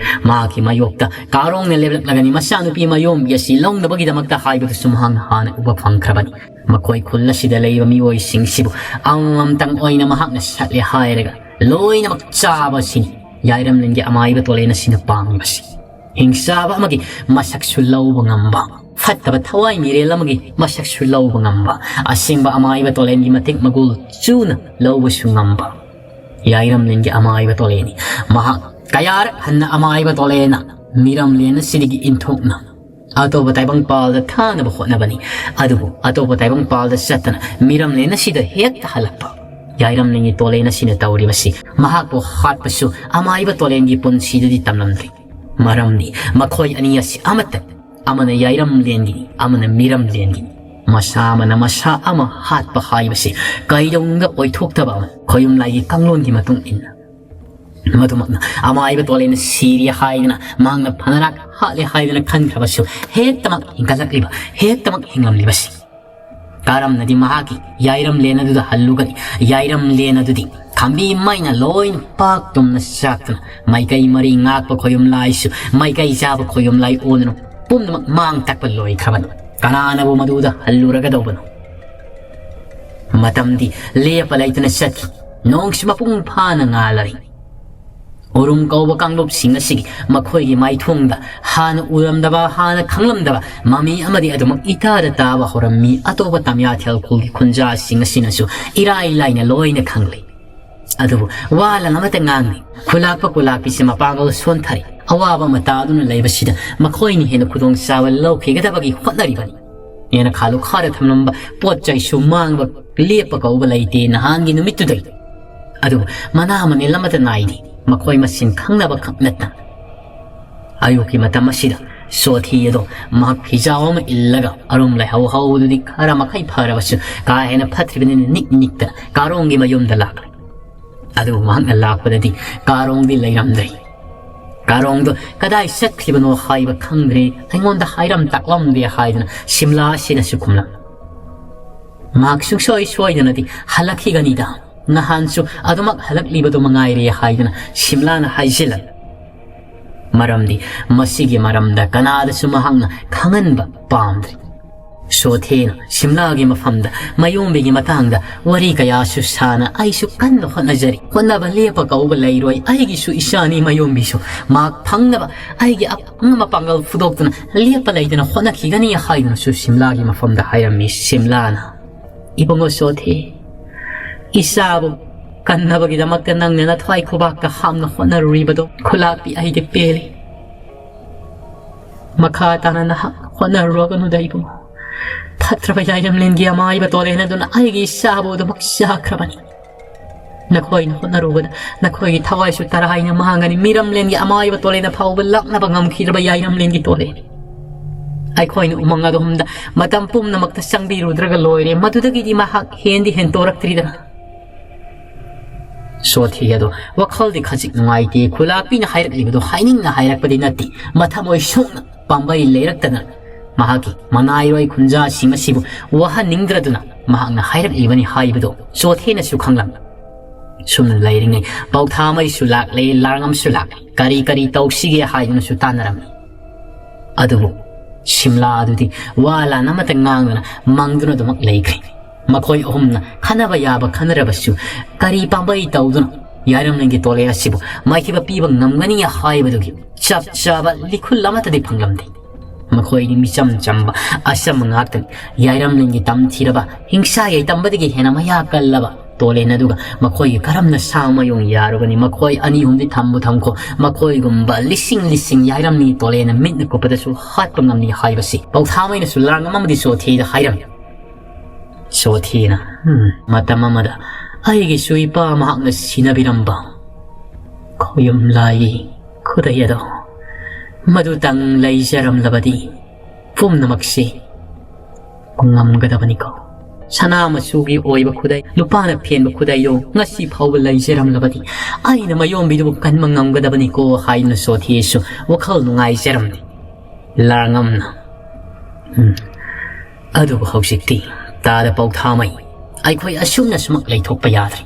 ꯃꯍꯥꯛꯀꯤ ꯃꯥꯌꯣꯛꯇ ꯀꯥꯔꯣꯡꯅ ꯂꯦꯞꯂꯛꯂꯒꯅꯤ꯫ ꯃꯆꯥꯅꯨꯄꯤ ꯃꯌꯣꯝꯕꯤ ꯑꯁꯤ ꯂꯧꯅꯕꯒꯤꯗꯃꯛꯇ ꯍꯥꯏꯕꯗꯨꯁꯨ ꯃꯍꯥꯛꯅ ꯍꯥꯟꯅ ꯎꯕ ꯐꯪꯈ꯭ꯔꯕꯅꯤ꯫ ꯃꯈꯣꯏ ꯈꯨꯜ ꯑꯁꯤꯗ ꯂꯩꯕ ꯃꯤꯑꯣꯏꯁꯤꯡꯁꯤꯕꯨ ꯑꯃꯃꯝꯇꯪ ꯑꯣꯏꯅ ꯃꯍꯥꯛꯅ ꯁꯠꯂꯦ ꯍꯥꯏꯔꯒ ꯂꯣꯏꯅꯃꯛ ꯆꯥꯕ ꯑꯁꯤꯅꯤ ꯌꯥꯏꯔꯝꯂꯦꯟꯒꯤ ꯑꯃꯥꯏꯕ ꯇꯣꯂꯦꯟ ꯑꯁꯤꯅ ꯄꯥꯝꯂꯤꯕꯁꯤ꯫ ꯍꯤꯡꯆꯥꯕ ꯑꯃꯒꯤ ꯃꯁꯛꯁꯨ ꯂꯧꯕ ꯉꯝꯕ, ꯐꯠꯇꯕ ꯊꯋꯥꯏ ꯃꯤꯔꯦꯜ ꯑꯃꯒꯤ ꯃꯁꯛꯁꯨ ꯂꯧꯕ ꯉꯝꯕ, ꯑꯁꯦꯡꯕ ꯑꯃꯥꯏꯕ ꯇꯣꯂꯦꯟꯒꯤ ꯃꯇꯤꯛ ꯃꯒꯨꯜ ꯆꯨꯅ ꯂꯧꯕꯁꯨ ꯉꯝꯕ ꯌꯥꯏꯔꯝꯂꯦꯟꯒꯤ ꯑꯃꯥꯏꯕ ꯇꯣꯂꯦꯟꯅꯤ꯫ ꯃꯍꯥꯛ ꯀꯌꯥꯔꯛ ꯍꯟꯅ ꯑꯃꯥꯏꯕ ꯇꯣꯂꯦꯟꯅ ꯃꯤꯔꯝꯂꯦꯟ ꯑꯁꯤꯗꯒꯤ ꯏꯟꯊꯣꯛꯅ ꯑꯇꯣꯞꯄ ꯇꯥꯏꯕꯪꯄꯥꯜꯗ ꯊꯥꯅꯕ ꯍꯣꯠꯅꯕꯅꯤ꯫ ꯑꯗꯨꯕꯨ ꯑꯇꯣꯞꯄ ꯇꯥꯏꯕꯪꯄꯥꯜꯗ ꯆꯠꯇꯅ ꯃꯤꯔꯝꯂꯦꯟ ꯑꯁꯤꯗ ꯍꯦꯛꯇ ꯍꯜꯂꯛꯄ ꯌꯥꯏꯔꯝꯂꯦꯟꯒꯤ ꯇꯣꯂꯦꯟ ꯑꯁꯤꯅ ꯇꯧꯔꯤꯕꯁꯤ ꯃꯍꯥꯛꯄꯨ ꯍꯥꯠꯄꯁꯨ ꯑꯃꯥꯏꯕ ꯇꯣꯂꯦꯟꯒꯤ ꯄꯨꯟꯁꯤꯗꯗꯤ ꯇꯝꯂꯝꯗ꯭ꯔꯤ꯫ ꯃꯔꯝꯗꯤ ꯃꯈꯣꯏ ꯑꯅꯤ ꯑꯁꯤ ꯑꯃꯠꯇꯅꯤ꯫ ꯑꯃꯅ ꯌꯥꯏꯔꯝꯂꯦꯟꯒꯤꯅꯤ, ꯑꯃꯅ ꯃꯤꯔꯝꯂꯦꯟꯒꯤꯅꯤ꯫ ꯃꯁꯥ ꯑꯃꯅ ꯃꯁꯥ ꯑꯃ ꯍꯥꯠꯄ ꯍꯥꯏꯕꯁꯤ ꯀꯩꯗꯧꯅꯨꯡꯗ ꯑꯣꯏꯊꯣꯛꯇꯕ ꯑꯃ ꯈꯣꯌꯨꯝꯂꯥꯏꯒꯤ ꯀꯥꯡꯂꯣꯟꯒꯤ ꯃꯇꯨꯡ ꯏꯟꯅ꯫ ꯃꯗꯨꯃꯛꯅ ꯑꯃꯥꯏꯕ ꯇꯣꯂꯦꯟꯅ ꯁꯤꯔꯦ ꯍꯥꯏꯗꯅ, ꯃꯍꯥꯛꯅ ꯐꯅꯔꯥꯛ ꯍꯥꯠꯂꯦ ꯍꯥꯏꯗꯅ ꯈꯟꯈ꯭ꯔꯕꯁꯨ, ꯍꯦꯛꯇꯃꯛ ꯍꯤꯡꯒꯠꯂꯛꯂꯤꯕ, ꯍꯦꯛꯇꯃꯛ ꯍꯤꯡꯂꯝꯂꯤꯕꯁꯤ꯫ ꯀꯔꯝꯅꯗꯤ ꯃꯍꯥꯛꯀꯤ ꯌꯥꯏꯔꯝꯂꯦꯟ ꯑꯗꯨꯗ ꯍꯜꯂꯨꯒꯅꯤ? ꯌꯥꯏꯔꯝꯂꯦꯟ ꯑꯗꯨꯗꯤ ꯈꯝꯕꯤ ꯃꯩꯅ ꯂꯣꯏꯅ ꯄꯥꯛ ꯇꯨꯝꯅ ꯆꯥꯛꯇꯨꯅ, ꯃꯥꯏꯀꯩ ꯃꯔꯤ ꯉꯥꯛꯄ ꯈꯣꯌꯨꯝ ꯂꯥꯏꯁꯨ, ꯃꯥꯏꯀꯩ ꯆꯥꯕ ꯈꯣꯌꯨꯝ ꯂꯥꯏ ꯑꯣꯟꯗꯨꯅ ꯄꯨꯝꯅꯃꯛ ꯃꯥꯡ ꯇꯥꯛꯄ ꯂꯣꯏꯈ꯭ꯔꯕꯅꯤ꯫ ꯀꯅꯥꯅꯕꯨ ꯃꯗꯨꯗ ꯍꯜꯂꯨꯔꯒꯗꯧꯕꯅꯣ? ꯃꯇꯝꯗꯤ ꯂꯦꯞꯄ ꯂꯩꯇꯅ ꯆꯠꯈꯤ꯫ ꯅꯣꯡꯁꯨ ꯃꯄꯨꯡ ꯐꯥꯅ ꯉꯥꯜꯂꯔꯤ꯫ ꯎꯔꯨꯝ ꯀꯧꯕ ꯀꯥꯡꯂꯨꯞꯁꯤꯡ ꯑꯁꯤꯒꯤ ꯃꯈꯣꯏꯒꯤ ꯃꯥꯏꯊꯣꯡꯗ ꯍꯥꯟꯅ ꯎꯔꯝꯗꯕ, ꯍꯥꯟꯅ ꯈꯪꯂꯝꯗꯕ ꯃꯃꯤ ꯑꯃꯗꯤ ꯑꯗꯨꯃꯛ ꯏꯇꯥꯗ ꯇꯥꯕ ꯍꯧꯔꯝꯃꯤ꯫ ꯑꯇꯣꯞꯄ ꯇꯝꯌꯥꯊꯦꯜ ꯈꯨꯜꯒꯤ ꯈꯨꯟꯖꯥꯁꯤꯡ ꯑꯁꯤꯅꯁꯨ ꯏꯔꯥꯏ ꯂꯥꯏꯅ ꯂꯣꯏꯅ ꯈꯪꯂꯤ꯫ ꯑꯗꯨꯕꯨ ꯋꯥ ꯂꯪ ꯑꯃꯇ ꯉꯥꯡꯂꯤ꯫ ꯈꯨꯂꯥꯛꯄ ꯈꯨꯂꯥꯛꯄꯤꯁꯦ ꯃꯄꯥꯡꯒꯜ ꯁꯣꯟꯊꯔꯦ꯫ ꯑꯋꯥꯕ ꯑꯃ ꯇꯥꯗꯨꯅ ꯂꯩꯕꯁꯤꯗ ꯃꯈꯣꯏꯅ ꯍꯦꯟꯅ ꯈꯨꯗꯣꯡꯆꯥꯕ ꯂꯧꯈꯤꯒꯗꯕꯒꯤ ꯍꯣꯠꯅꯔꯤꯕꯅꯤ꯫ ꯍꯦꯟꯅ ꯈꯥꯂꯨ ꯈꯥꯔ ꯊꯝꯂꯝꯕ ꯄꯣꯠ ꯆꯩꯁꯨ ꯃꯥꯡꯕ ꯂꯦꯞꯄ ꯀꯧꯕ ꯂꯩꯇꯦ ꯅꯍꯥꯟꯒꯤ ꯅꯨꯃꯤꯠꯇꯨꯗꯒꯤ꯫ ꯑꯗꯨꯕꯨ ꯃꯅꯥ ꯃꯅꯤꯜ ꯑꯃꯠꯇ ꯅꯥꯏꯗꯦ꯫ ꯃꯈꯣꯏ ꯃꯁꯦꯟ ꯈꯪꯅꯕ ꯈꯛ ꯅꯠꯇꯅ꯫ ꯑꯌꯨꯛꯀꯤ ꯃꯇꯝ ꯑꯁꯤꯗ ꯆꯣꯊꯤ ꯑꯗꯣ ꯃꯍꯥꯛ ꯐꯤꯖꯥꯎ ꯑꯃ ꯏꯜꯂꯒ ꯑꯔꯨꯝ ꯂꯥꯏꯍꯧ ꯍꯧꯕꯗꯨꯗꯤ ꯈꯔ ꯃꯈꯩ ꯐꯔꯕꯁꯨ ꯀꯥ ꯍꯦꯟꯅ ꯐꯠꯇ꯭ꯔꯤꯕꯅꯤꯅ ꯅꯤꯛ ꯅꯤꯛꯇꯅ ꯀꯥꯔꯣꯡꯒꯤ ꯃꯌꯨꯝꯗ ꯂꯥꯛꯂꯦ꯫ ꯑꯗꯨꯕꯨ ꯃꯍꯥꯛꯅ ꯂꯥꯛꯄꯗꯗꯤ ꯀꯥꯔꯣꯡꯗꯤ ꯂꯩꯔꯝꯗ꯭ꯔꯦ꯫ ꯀꯥꯔꯣꯡꯗꯣ ꯀꯗꯥꯏ ꯆꯠꯈ꯭ꯔꯤꯕꯅꯣ ꯍꯥꯏꯕ ꯈꯪꯗ꯭ꯔꯦ, ꯑꯩꯉꯣꯟꯗ ꯍꯥꯏꯔꯝ ꯇꯥꯛꯂꯝꯗꯦ ꯍꯥꯏꯗꯨꯅ ꯁꯤꯝꯂꯥ ꯑꯁꯤꯗꯁꯨ ꯈꯨꯝꯂꯝꯃꯤ꯫ ꯃꯍꯥꯛ ꯁꯨꯡꯁꯣꯏ ꯁꯣꯏꯗꯅꯗꯤ ꯍꯜꯂꯛꯈꯤꯒꯅꯤꯗ, ꯅꯍꯥꯟꯁꯨ ꯑꯗꯨꯃꯛ ꯍꯜꯂꯛꯂꯤꯕꯗꯨ ꯃꯉꯥꯏꯔꯦ ꯍꯥꯏꯗꯨꯅ ꯁꯤꯝꯂꯥꯅ ꯍꯥꯏꯖꯤꯜꯂꯝꯃꯤ꯫ ꯃꯔꯝꯗꯤ ꯃꯁꯤꯒꯤ ꯃꯔꯝꯗ ꯀꯅꯥꯗꯁꯨ ꯃꯍꯥꯛꯅ ꯈꯪꯍꯟꯕ ꯄꯥꯝꯗ꯭ꯔꯤ꯫ ꯁꯣꯊꯦꯅ ꯁꯤꯝꯂꯥꯒꯤ ꯃꯐꯝꯗ ꯃꯌꯣꯝꯕꯤꯒꯤ ꯃꯇꯥꯡꯗ ꯋꯥꯔꯤ ꯀꯌꯥꯁꯨ ꯁꯥꯅ, "ꯑꯩꯁꯨ ꯀꯟꯅ ꯍꯣꯠꯅꯖꯔꯤ, ꯍꯣꯠꯅꯕ ꯂꯦꯞꯄ ꯀꯧꯕ ꯂꯩꯔꯣꯏ, ꯑꯩꯒꯤꯁꯨ ꯏꯆꯥꯅꯤ ꯃꯌꯣꯝꯕꯤꯁꯨ, ꯃꯍꯥꯛ ꯐꯪꯅꯕ ꯑꯩꯒꯤ ꯑꯄꯥꯝꯕ ꯄꯥꯡꯒꯜ ꯐꯨꯗꯣꯛꯇꯨꯅ ꯂꯦꯞꯄ ꯂꯩꯇꯅ ꯍꯣꯠꯅꯈꯤꯒꯅꯤ" ꯍꯥꯏꯗꯨꯅꯁꯨ ꯁꯤꯝꯂꯥꯒꯤ ꯃꯐꯝꯗ ꯍꯥꯏꯔꯝꯃꯤ꯫ ꯁꯤꯝꯂꯥꯅ, "ꯏꯕꯨꯡꯉꯣ ꯁꯣꯊꯦ, ꯏꯆꯥꯕꯨ ꯀꯟꯅꯕꯒꯤꯗꯃꯛꯇ ꯅꯪꯅ ꯅꯊ꯭ꯋꯥꯏ ꯈꯨꯕꯥꯛꯀ ꯍꯥꯝꯅ ꯍꯣꯠꯅꯔꯨꯔꯤꯕꯗꯣ ꯈꯨꯂꯥꯛꯄꯤ, ꯑꯩꯗꯤ ꯄꯦꯜꯂꯤ꯫ ꯃꯈꯥ ꯇꯥꯅ ꯅꯍꯥꯛ ꯍꯣꯠꯅꯔꯨꯔꯒꯅꯨꯗ ꯏꯕꯨꯡꯉꯣ꯫ ꯐꯠꯇ꯭ꯔꯕ ꯌꯥꯏꯔꯝꯂꯦꯟꯒꯤ ꯑꯃꯥꯏꯕ ꯇꯣꯂꯦꯟ ꯑꯗꯨꯅ ꯑꯩꯒꯤ ꯏꯆꯥꯕꯨ ꯑꯗꯨꯃꯛ ꯆꯥꯈ꯭ꯔꯕꯅꯤ꯫ ꯅꯈꯣꯏꯅ ꯍꯣꯠꯅꯔꯨꯕꯗ ꯅꯈꯣꯏꯒꯤ ꯊꯋꯥꯏꯁꯨ ꯇꯔꯥꯏꯅ ꯃꯥꯡꯒꯅꯤ꯫ ꯃꯤꯔꯝꯂꯦꯟꯒꯤ ꯑꯃꯥꯏꯕ ꯇꯣꯂꯦꯟꯅ ꯐꯥꯎꯕ ꯂꯥꯛꯅꯕ ꯉꯝꯈꯤꯗ꯭ꯔꯕ ꯌꯥꯏꯔꯝꯂꯦꯟꯒꯤ ꯇꯣꯂꯦꯟ꯫ ꯑꯩꯈꯣꯏꯅ ꯎꯃꯪ ꯑꯗꯣꯝꯗ ꯃꯇꯝ ꯄꯨꯝꯅꯃꯛꯇ ꯆꯪꯕꯤꯔꯨꯗ꯭ꯔꯒ ꯂꯣꯏꯔꯦ꯫ ꯃꯗꯨꯗꯒꯤꯗꯤ ꯃꯍꯥꯛ ꯍꯦꯟꯗꯤ ꯍꯦꯟꯇꯣꯔꯛꯇ꯭ꯔꯤꯗꯅ"꯫ ꯁꯣꯊꯤ ꯑꯗꯣ ꯋꯥꯈꯜꯗꯤ ꯈꯖꯤꯛ ꯅꯨꯡꯉꯥꯏꯇꯦ꯫ ꯈꯨꯂꯥꯛꯄꯤꯅ ꯍꯥꯏꯔꯛꯂꯤꯕꯗꯣ ꯍꯥꯏꯅꯤꯡꯅ ꯍꯥꯏꯔꯛꯄꯗꯤ ꯅꯠꯇꯦ꯫ ꯃꯊꯃꯣꯏ ꯁꯣꯛꯅ ꯄꯥꯝꯕꯩ ꯂꯩꯔꯛꯇꯅ ꯃꯍꯥꯛꯀꯤ ꯃꯅꯥꯏꯔꯣꯏ ꯈꯨꯟꯖꯥꯁꯤꯡ ꯑꯁꯤꯕꯨ ꯋꯥꯍꯟꯅꯤꯡꯗ꯭ꯔꯗꯨꯅ ꯃꯍꯥꯛꯅ ꯍꯥꯏꯔꯛꯂꯤꯕꯅꯤ ꯍꯥꯏꯕꯗꯣ ꯆꯣꯊꯦꯅꯁꯨ ꯈꯪꯂꯝꯃꯤ꯫ ꯁꯨꯝꯅ ꯂꯩꯔꯤꯉꯩ ꯄꯥꯎꯊꯥꯃꯩꯁꯨ ꯂꯥꯛꯂꯦ, ꯂꯥꯡꯉꯝꯁꯨ ꯂꯥꯛꯂꯦ꯫ ꯀꯔꯤ ꯀꯔꯤ ꯇꯧꯁꯤꯒꯦ ꯍꯥꯏꯗꯨꯅꯁꯨ ꯇꯥꯟꯅꯔꯝꯃꯤ꯫ ꯑꯗꯨꯕꯨ ꯁꯤꯝꯂꯥ ꯑꯗꯨꯗꯤ ꯋꯥ ꯂꯥꯟ ꯑꯃꯠꯇ ꯉꯥꯡꯗꯅ ꯃꯪꯗꯨꯅ ꯑꯗꯨꯃꯛ ꯂꯩꯈ꯭ꯔꯦ꯫ ꯃꯈꯣꯏ ꯑꯍꯨꯝꯅ ꯈꯟꯅꯕ ꯌꯥꯕ ꯈꯟꯅꯔꯕꯁꯨ ꯀꯔꯤ ꯄꯥꯝꯕꯩ ꯇꯧꯗꯨꯅ ꯌꯥꯏꯔꯝꯂꯦꯟꯒꯤ ꯇꯣꯂꯦꯟ ꯑꯁꯤꯕꯨ ꯃꯥꯏꯊꯤꯕ ꯄꯤꯕ ꯉꯝꯒꯅꯤ ꯍꯥꯏꯕꯗꯨꯒꯤ ꯆꯞ ꯆꯥꯕ ꯂꯤꯈꯨꯜ ꯑꯃꯠꯇꯗꯤ ꯐꯪꯂꯝꯗꯦ꯫ ꯃꯈꯣꯏꯗꯤ ꯃꯤꯆꯝ ꯆꯝꯕ ꯑꯆꯝꯕ ꯉꯥꯛꯇꯅꯤ꯫ ꯌꯥꯏꯔꯝꯂꯦꯟꯒꯤ ꯇꯝꯊꯤꯔꯕ ꯍꯤꯡꯁꯥ ꯌꯥꯏꯇꯝꯕꯗꯒꯤ ꯍꯦꯟꯅ ꯃꯌꯥ ꯀꯜꯂꯕ ꯇꯣꯂꯦꯟ ꯑꯗꯨꯒ ꯃꯈꯣꯏꯒꯤ ꯀꯔꯝꯅ ꯁꯥ ꯃꯌꯨꯡ ꯌꯥꯔꯨꯒꯅꯤ? ꯃꯈꯣꯏ ꯑꯅꯤ ꯑꯍꯨꯝꯗꯤ ꯊꯝꯕꯨ ꯊꯝꯈꯣ, ꯃꯈꯣꯏꯒꯨꯝꯕ ꯂꯤꯁꯤꯡ ꯂꯤꯁꯤꯡ ꯌꯥꯏꯔꯝꯂꯦꯟꯒꯤ ꯇꯣꯂꯦꯟꯅ ꯃꯤꯠꯅ ꯀꯨꯞꯄꯗꯁꯨ ꯍꯥꯠꯄ ꯉꯝꯅꯤ ꯍꯥꯏꯕꯁꯤ ꯄꯥꯎꯊꯥꯃꯩꯅꯁꯨ ꯂꯥꯡ ꯑꯃꯗꯤ ꯆꯣꯊꯦꯗ ꯍꯥꯏꯔꯝꯃꯤ꯫ ꯆꯣꯊꯦꯅ, "ꯎꯝ, ꯃꯇꯝ ꯑꯃꯗ ꯑꯩꯒꯤꯁꯨ ꯏꯄꯥ ꯃꯍꯥꯛꯅ ꯁꯤꯅꯕꯤꯔꯝꯕ ꯈꯣꯌꯨꯝ ꯂꯥꯏ ꯈꯨꯗꯩ ꯑꯗꯣ ꯃꯗꯨꯇꯪ ꯂꯩꯖꯔꯝꯂꯕꯗꯤ ꯄꯨꯝꯅꯃꯛꯁꯤ ꯉꯝꯒꯗꯕꯅꯤꯀꯣ꯫ ꯁꯅꯥ ꯃꯆꯨꯒꯤ ꯑꯣꯏꯕ ꯈꯨꯗꯩ, ꯂꯨꯄꯥꯅ ꯐꯦꯟꯕ ꯈꯨꯗꯩꯗꯣ ꯉꯁꯤ ꯐꯥꯎꯕ ꯂꯩꯖꯔꯝꯂꯕꯗꯤ ꯑꯩꯅ ꯃꯌꯣꯝꯕꯤꯗꯨꯕꯨ ꯀꯟꯕ ꯉꯝꯒꯗꯕꯅꯤꯀꯣ" ꯍꯥꯏꯗꯨꯅ ꯆꯣꯊꯦꯁꯨ ꯋꯥꯈꯜ ꯅꯨꯡꯉꯥꯏꯖꯔꯝꯗꯦ꯫ ꯂꯥꯡꯉꯝꯅ, "ꯎꯝ, ꯑꯗꯨꯕꯨ ꯍꯧꯖꯤꯛꯇꯤ ꯇꯥꯗ ꯄꯥꯎꯊꯥꯃꯩ, ꯑꯩꯈꯣꯏ ꯑꯁꯨꯝꯅ ꯁꯨꯃꯛ ꯂꯩꯊꯣꯛꯄ ꯌꯥꯗ꯭ꯔꯦ꯫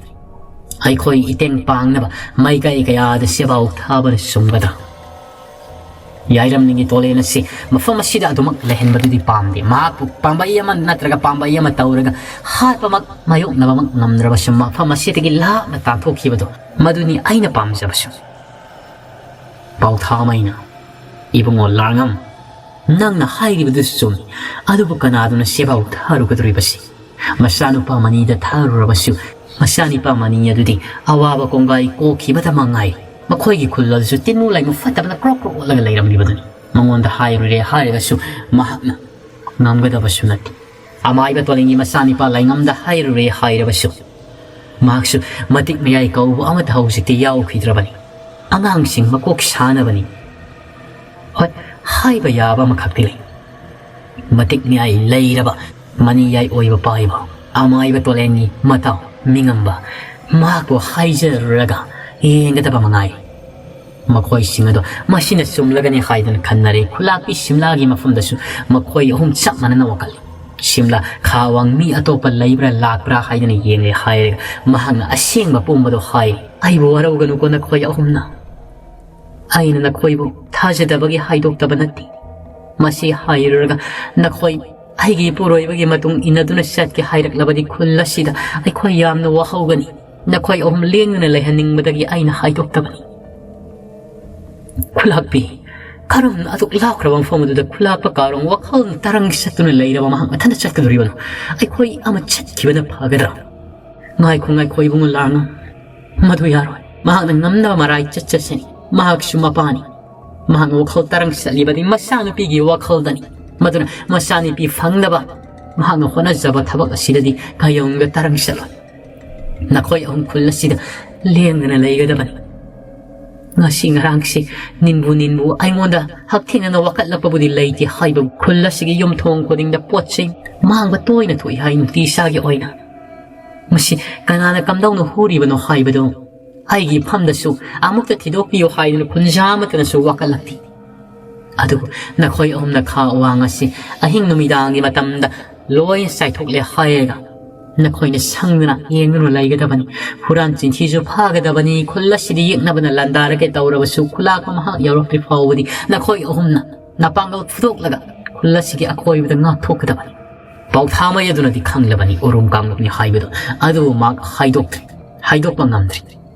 ꯑꯩꯈꯣꯏ ꯏꯇꯦꯡ ꯄꯥꯡꯅꯕ ꯃꯥꯏꯀꯩ ꯀꯌꯥꯗ ꯁꯦꯕꯥꯎ ꯊꯥꯕꯅ ꯆꯨꯝꯒꯗ꯭ꯔꯥ?" ꯌꯥꯏꯔꯝꯂꯤꯡꯒꯤ ꯇꯣꯂꯦꯟ ꯑꯁꯤ ꯃꯐꯝ ꯑꯁꯤꯗ ꯑꯗꯨꯃꯛ ꯂꯩꯍꯟꯕꯗꯨꯗꯤ ꯄꯥꯝꯗꯦ꯫ ꯃꯍꯥꯛꯄꯨ ꯄꯥꯝꯕꯩ ꯑꯃ ꯅꯠꯇ꯭ꯔꯒ ꯄꯥꯝꯕꯩ ꯑꯃ ꯇꯧꯔꯒ ꯍꯥꯠꯄꯃꯛ ꯃꯥꯌꯣꯛꯅꯕꯃꯛ ꯉꯝꯗ꯭ꯔꯕꯁꯨ, ꯃꯐꯝ ꯑꯁꯤꯗꯒꯤ ꯂꯥꯞꯅ ꯇꯥꯟꯊꯣꯛꯈꯤꯕꯗꯣ, ꯃꯗꯨꯅꯤ ꯑꯩꯅ ꯄꯥꯝꯖꯕꯁꯨ꯫ ꯄꯥꯎꯊꯥꯃꯩꯅ, "ꯏꯕꯨꯡꯉꯣ ꯂꯥꯡꯉꯝ, ꯅꯪꯅ ꯍꯥꯏꯔꯤꯕꯗꯨꯁꯨ ꯆꯨꯝꯃꯤ, ꯑꯗꯨꯕꯨ ꯀꯅꯥꯗꯨꯅ ꯁꯦꯕꯥꯎ ꯊꯥꯔꯨꯒꯗꯧꯔꯤꯕꯁꯤ? ꯃꯆꯥꯅꯨꯄꯥ ꯃꯅꯤꯗ ꯊꯥꯔꯨꯔꯕꯁꯨ, ꯃꯆꯥꯅꯨꯄꯥ ꯃꯅꯤ ꯑꯗꯨꯗꯤ ꯑꯋꯥꯕ ꯀꯣꯡꯒꯥꯏ ꯀꯣꯛꯈꯤꯕꯗ ꯃꯉꯥꯏ꯫ ꯃꯈꯣꯏꯒꯤ ꯈꯨꯜ ꯑꯗꯨꯁꯨ ꯇꯤꯟꯃꯨ ꯂꯥꯏꯃꯨ ꯐꯠꯇꯕꯅ ꯀ꯭ꯔꯣꯛ ꯀ꯭ꯔꯣꯛ ꯑꯣꯠꯂꯒ ꯂꯩꯔꯝꯂꯤꯕꯗꯨꯅꯤ꯫ ꯃꯉꯣꯟꯗ ꯍꯥꯏꯔꯨꯔꯦ ꯍꯥꯏꯔꯒꯁꯨ ꯃꯍꯥꯛꯅ ꯉꯝꯒꯗꯕꯁꯨ ꯅꯠꯇꯦ꯫ ꯑꯃꯥꯏꯕ ꯇꯣꯂꯦꯟꯒꯤ ꯃꯆꯥꯅꯤꯄꯥ ꯂꯥꯏꯉꯝꯗ ꯍꯥꯏꯔꯨꯔꯦ ꯍꯥꯏꯔꯕꯁꯨ, ꯃꯍꯥꯛꯁꯨ ꯃꯇꯤꯛ ꯃꯌꯥꯏ ꯀꯧꯕ ꯑꯃꯠꯇ ꯍꯧꯖꯤꯛꯇꯤ ꯌꯥꯎꯈꯤꯗ꯭ꯔꯕꯅꯤ꯫ ꯑꯉꯥꯡꯁꯤꯡ ꯃꯀꯣꯛ ꯁꯥꯅꯕꯅꯤ꯫ ꯍꯣꯏ, ꯍꯥꯏꯕ ꯌꯥꯕ ꯑꯃꯈꯛꯇꯤ ꯂꯩ꯫ ꯃꯇꯤꯛ ꯃꯌꯥꯏ ꯂꯩꯔꯕ ꯃꯅꯤ ꯌꯥꯏ ꯑꯣꯏꯕ ꯄꯥꯏꯕ ꯑꯃꯥꯏꯕ ꯇꯣꯂꯦꯟꯒꯤ ꯃꯇꯥꯎ ꯃꯤꯉꯝꯕ ꯃꯍꯥꯛꯄꯨ ꯍꯥꯏꯖꯔꯨꯔꯒ ꯌꯦꯡꯒꯗꯕ ꯃꯉꯥꯏ꯫ ꯃꯈꯣꯏꯁꯤꯡ ꯑꯗꯣ ꯃꯁꯤꯅ ꯆꯨꯝꯂꯒꯅꯤ ꯍꯥꯏꯗꯨꯅ ꯈꯟꯅꯔꯦ꯫ ꯈꯨꯂꯥꯛꯄꯤ ꯁꯤꯝꯂꯥꯒꯤ ꯃꯐꯝꯗꯁꯨ ꯃꯈꯣꯏ ꯑꯍꯨꯝ ꯆꯞ ꯃꯥꯟꯅꯅ ꯋꯥꯀꯠꯂꯤ꯫ ꯁꯤꯝꯂꯥ ꯈꯥ ꯋꯥꯡ ꯃꯤ ꯑꯇꯣꯞꯄ ꯂꯩꯕ꯭ꯔꯥ ꯂꯥꯛꯄ꯭ꯔꯥ ꯍꯥꯏꯗꯨꯅ ꯌꯦꯡꯂꯦ ꯍꯥꯏꯔꯒ ꯃꯍꯥꯛꯅ ꯑꯁꯦꯡꯕ ꯄꯨꯝꯕꯗꯣ ꯍꯥꯏꯔꯤ꯫ "ꯑꯩꯕꯨ ꯋꯥꯔꯧꯒꯅꯨꯀꯣ ꯅꯈꯣꯏ ꯑꯍꯨꯝꯅ꯫ ꯑꯩꯅ ꯅꯈꯣꯏꯕꯨ ꯊꯥꯖꯗꯕꯒꯤ ꯍꯥꯏꯗꯣꯛꯇꯕ ꯅꯠꯇꯦ꯫ ꯃꯁꯤ ꯍꯥꯏꯔꯨꯔꯒ ꯅꯈꯣꯏ ꯑꯩꯒꯤ ꯏꯄꯨꯔꯣꯏꯕꯒꯤ ꯃꯇꯨꯡ ꯏꯟꯅꯗꯨꯅ ꯆꯠꯀꯦ ꯍꯥꯏꯔꯛꯂꯕꯗꯤ ꯈꯨꯜ ꯑꯁꯤꯗ ꯑꯩꯈꯣꯏ ꯌꯥꯝꯅ ꯋꯥꯍꯧꯒꯅꯤ꯫ ꯅꯈꯣꯏ ꯑꯍꯨꯝ ꯂꯦꯡꯗꯅ ꯂꯩꯍꯟꯅꯤꯡꯕꯗꯒꯤ ꯑꯩꯅ ꯍꯥꯏꯗꯣꯛꯇꯕꯅꯤ꯫" ꯈꯨꯂꯥꯛꯄꯤ, ꯀꯔꯝꯅ ꯑꯗꯨꯛ ꯂꯥꯞꯈ꯭ꯔꯕ ꯃꯐꯝ ꯑꯗꯨꯗ ꯈꯨꯂꯥꯛꯄ ꯀꯥꯔꯣꯡ ꯋꯥꯈꯜ ꯇꯔꯪ ꯆꯠꯇꯨꯅ ꯂꯩꯔꯕ ꯃꯍꯥꯛ ꯃꯊꯟꯇ ꯆꯠꯀꯗꯧꯔꯤꯕꯅꯣ? ꯑꯩꯈꯣꯏ ꯑꯃ ꯆꯠꯈꯤꯕꯅ ꯐꯒꯗ꯭ꯔꯥ? "ꯉꯥꯏꯈꯣ, ꯉꯥꯏꯈꯣ, ꯏꯕꯨꯡꯉꯣ ꯂꯥꯡꯉꯝ꯫ ꯃꯗꯨ ꯌꯥꯔꯣꯏ꯫ ꯃꯍꯥꯛꯅ ꯉꯝꯅꯕ ꯃꯔꯥꯏ ꯆꯠꯆꯁꯅꯤ꯫ ꯃꯍꯥꯛꯁꯨ ꯃꯄꯥꯅꯤ꯫ ꯃꯍꯥꯛꯅ ꯋꯥꯈꯜ ꯇꯔꯪ ꯆꯠꯂꯤꯕꯗꯤ ꯃꯆꯥꯅꯨꯄꯤꯒꯤ ꯋꯥꯈꯜꯗꯅꯤ꯫ ꯃꯗꯨꯅ ꯃꯆꯥꯅꯨꯄꯤ ꯐꯪꯅꯕ ꯃꯍꯥꯛꯅ ꯍꯣꯠꯅꯖꯕ ꯊꯕꯛ ꯑꯁꯤꯗꯗꯤ ꯀꯌꯧꯅꯒ ꯇꯔꯪ ꯆꯠꯂꯣꯏ꯫ ꯅꯈꯣꯏ ꯑꯍꯨꯝ ꯈꯨꯜ ꯑꯁꯤꯗ ꯂꯦꯡꯗꯅ ꯂꯩꯒꯗꯕꯅꯤ꯫ ꯉꯁꯤ ꯉꯔꯥꯡꯁꯤ ꯅꯤꯟꯕꯨ ꯅꯤꯟꯕꯨ ꯑꯩꯉꯣꯟꯗ ꯍꯛꯊꯦꯡꯅꯅ ꯋꯥꯀꯠꯂꯛꯄꯕꯨꯗꯤ ꯂꯩꯇꯦ ꯍꯥꯏꯕ ꯈꯨꯜ ꯑꯁꯤꯒꯤ ꯌꯨꯝꯊꯣꯡ ꯈꯨꯗꯤꯡꯗ ꯄꯣꯠ ꯆꯩ ꯃꯥꯡꯕ ꯇꯣꯏꯅ ꯊꯣꯛꯏ ꯍꯥꯏ ꯅꯨꯡꯇꯤ ꯏꯁꯥꯒꯤ ꯑꯣꯏꯅ꯫ ꯃꯁꯤ ꯀꯅꯥꯅ ꯀꯝꯗꯧꯅ ꯍꯨꯔꯤꯕꯅꯣ ꯍꯥꯏꯕꯗꯨ ꯑꯩꯒꯤ ꯏꯐꯝꯗꯁꯨ ꯑꯃꯨꯛꯇ ꯊꯤꯗꯣꯛꯄꯤꯌꯨ ꯍꯥꯏꯗꯨꯅ ꯈꯨꯟꯖꯥ ꯑꯃꯠꯇꯅꯁꯨ ꯋꯥꯀꯠꯂꯛꯇꯦ꯫ ꯑꯗꯨꯕꯨ ꯅꯈꯣꯏ ꯑꯍꯨꯝꯅ ꯈꯥ ꯋꯥꯡ ꯑꯁꯤ ꯑꯍꯤꯡ ꯅꯨꯃꯤꯗꯥꯡꯒꯤ ꯃꯇꯝꯗ ꯂꯣꯏꯅ ꯆꯥꯏꯊꯣꯛꯂꯦ ꯍꯥꯏꯔꯒ ꯅꯈꯣꯏꯅ ꯁꯪꯗꯨꯅ ꯌꯦꯡꯗꯨꯅ ꯂꯩꯒꯗꯕꯅꯤ꯫ ꯍꯨꯔꯥꯟ ꯆꯤꯟꯊꯤꯁꯨ ꯐꯥꯒꯗꯕꯅꯤ꯫ ꯈꯨꯜ ꯑꯁꯤꯗ ꯌꯦꯛꯅꯕꯅ ꯂꯥꯟꯗꯥꯔꯒꯦ ꯇꯧꯔꯕꯁꯨ ꯈꯨꯂꯥꯛꯄ ꯃꯍꯥꯛ ꯌꯧꯔꯛꯇ꯭ꯔꯤ ꯐꯥꯎꯕꯗꯤ ꯅꯈꯣꯏ ꯑꯍꯨꯝꯅ ꯅꯄꯥꯡꯒꯜ ꯐꯨꯗꯣꯛꯂꯒ ꯈꯨꯜ ꯑꯁꯤꯒꯤ ꯑꯀꯣꯏꯕꯗ ꯉꯥꯛꯊꯣꯛꯀꯗꯕꯅꯤ꯫ ꯄꯥꯎꯊꯥꯃꯩ ꯑꯗꯨꯅꯗꯤ ꯈꯪꯂꯕꯅꯤ ꯎꯔꯨꯝ ꯀꯥꯡꯂꯨꯞꯅꯤ ꯍꯥꯏꯕꯗꯨ, ꯑꯗꯨꯕꯨ ꯃꯍꯥꯛ ꯍꯥꯏꯗꯣꯛꯇ꯭ꯔꯤ, ꯍꯥꯏꯗꯣꯛꯄ ꯉꯝꯗ꯭ꯔꯤ꯫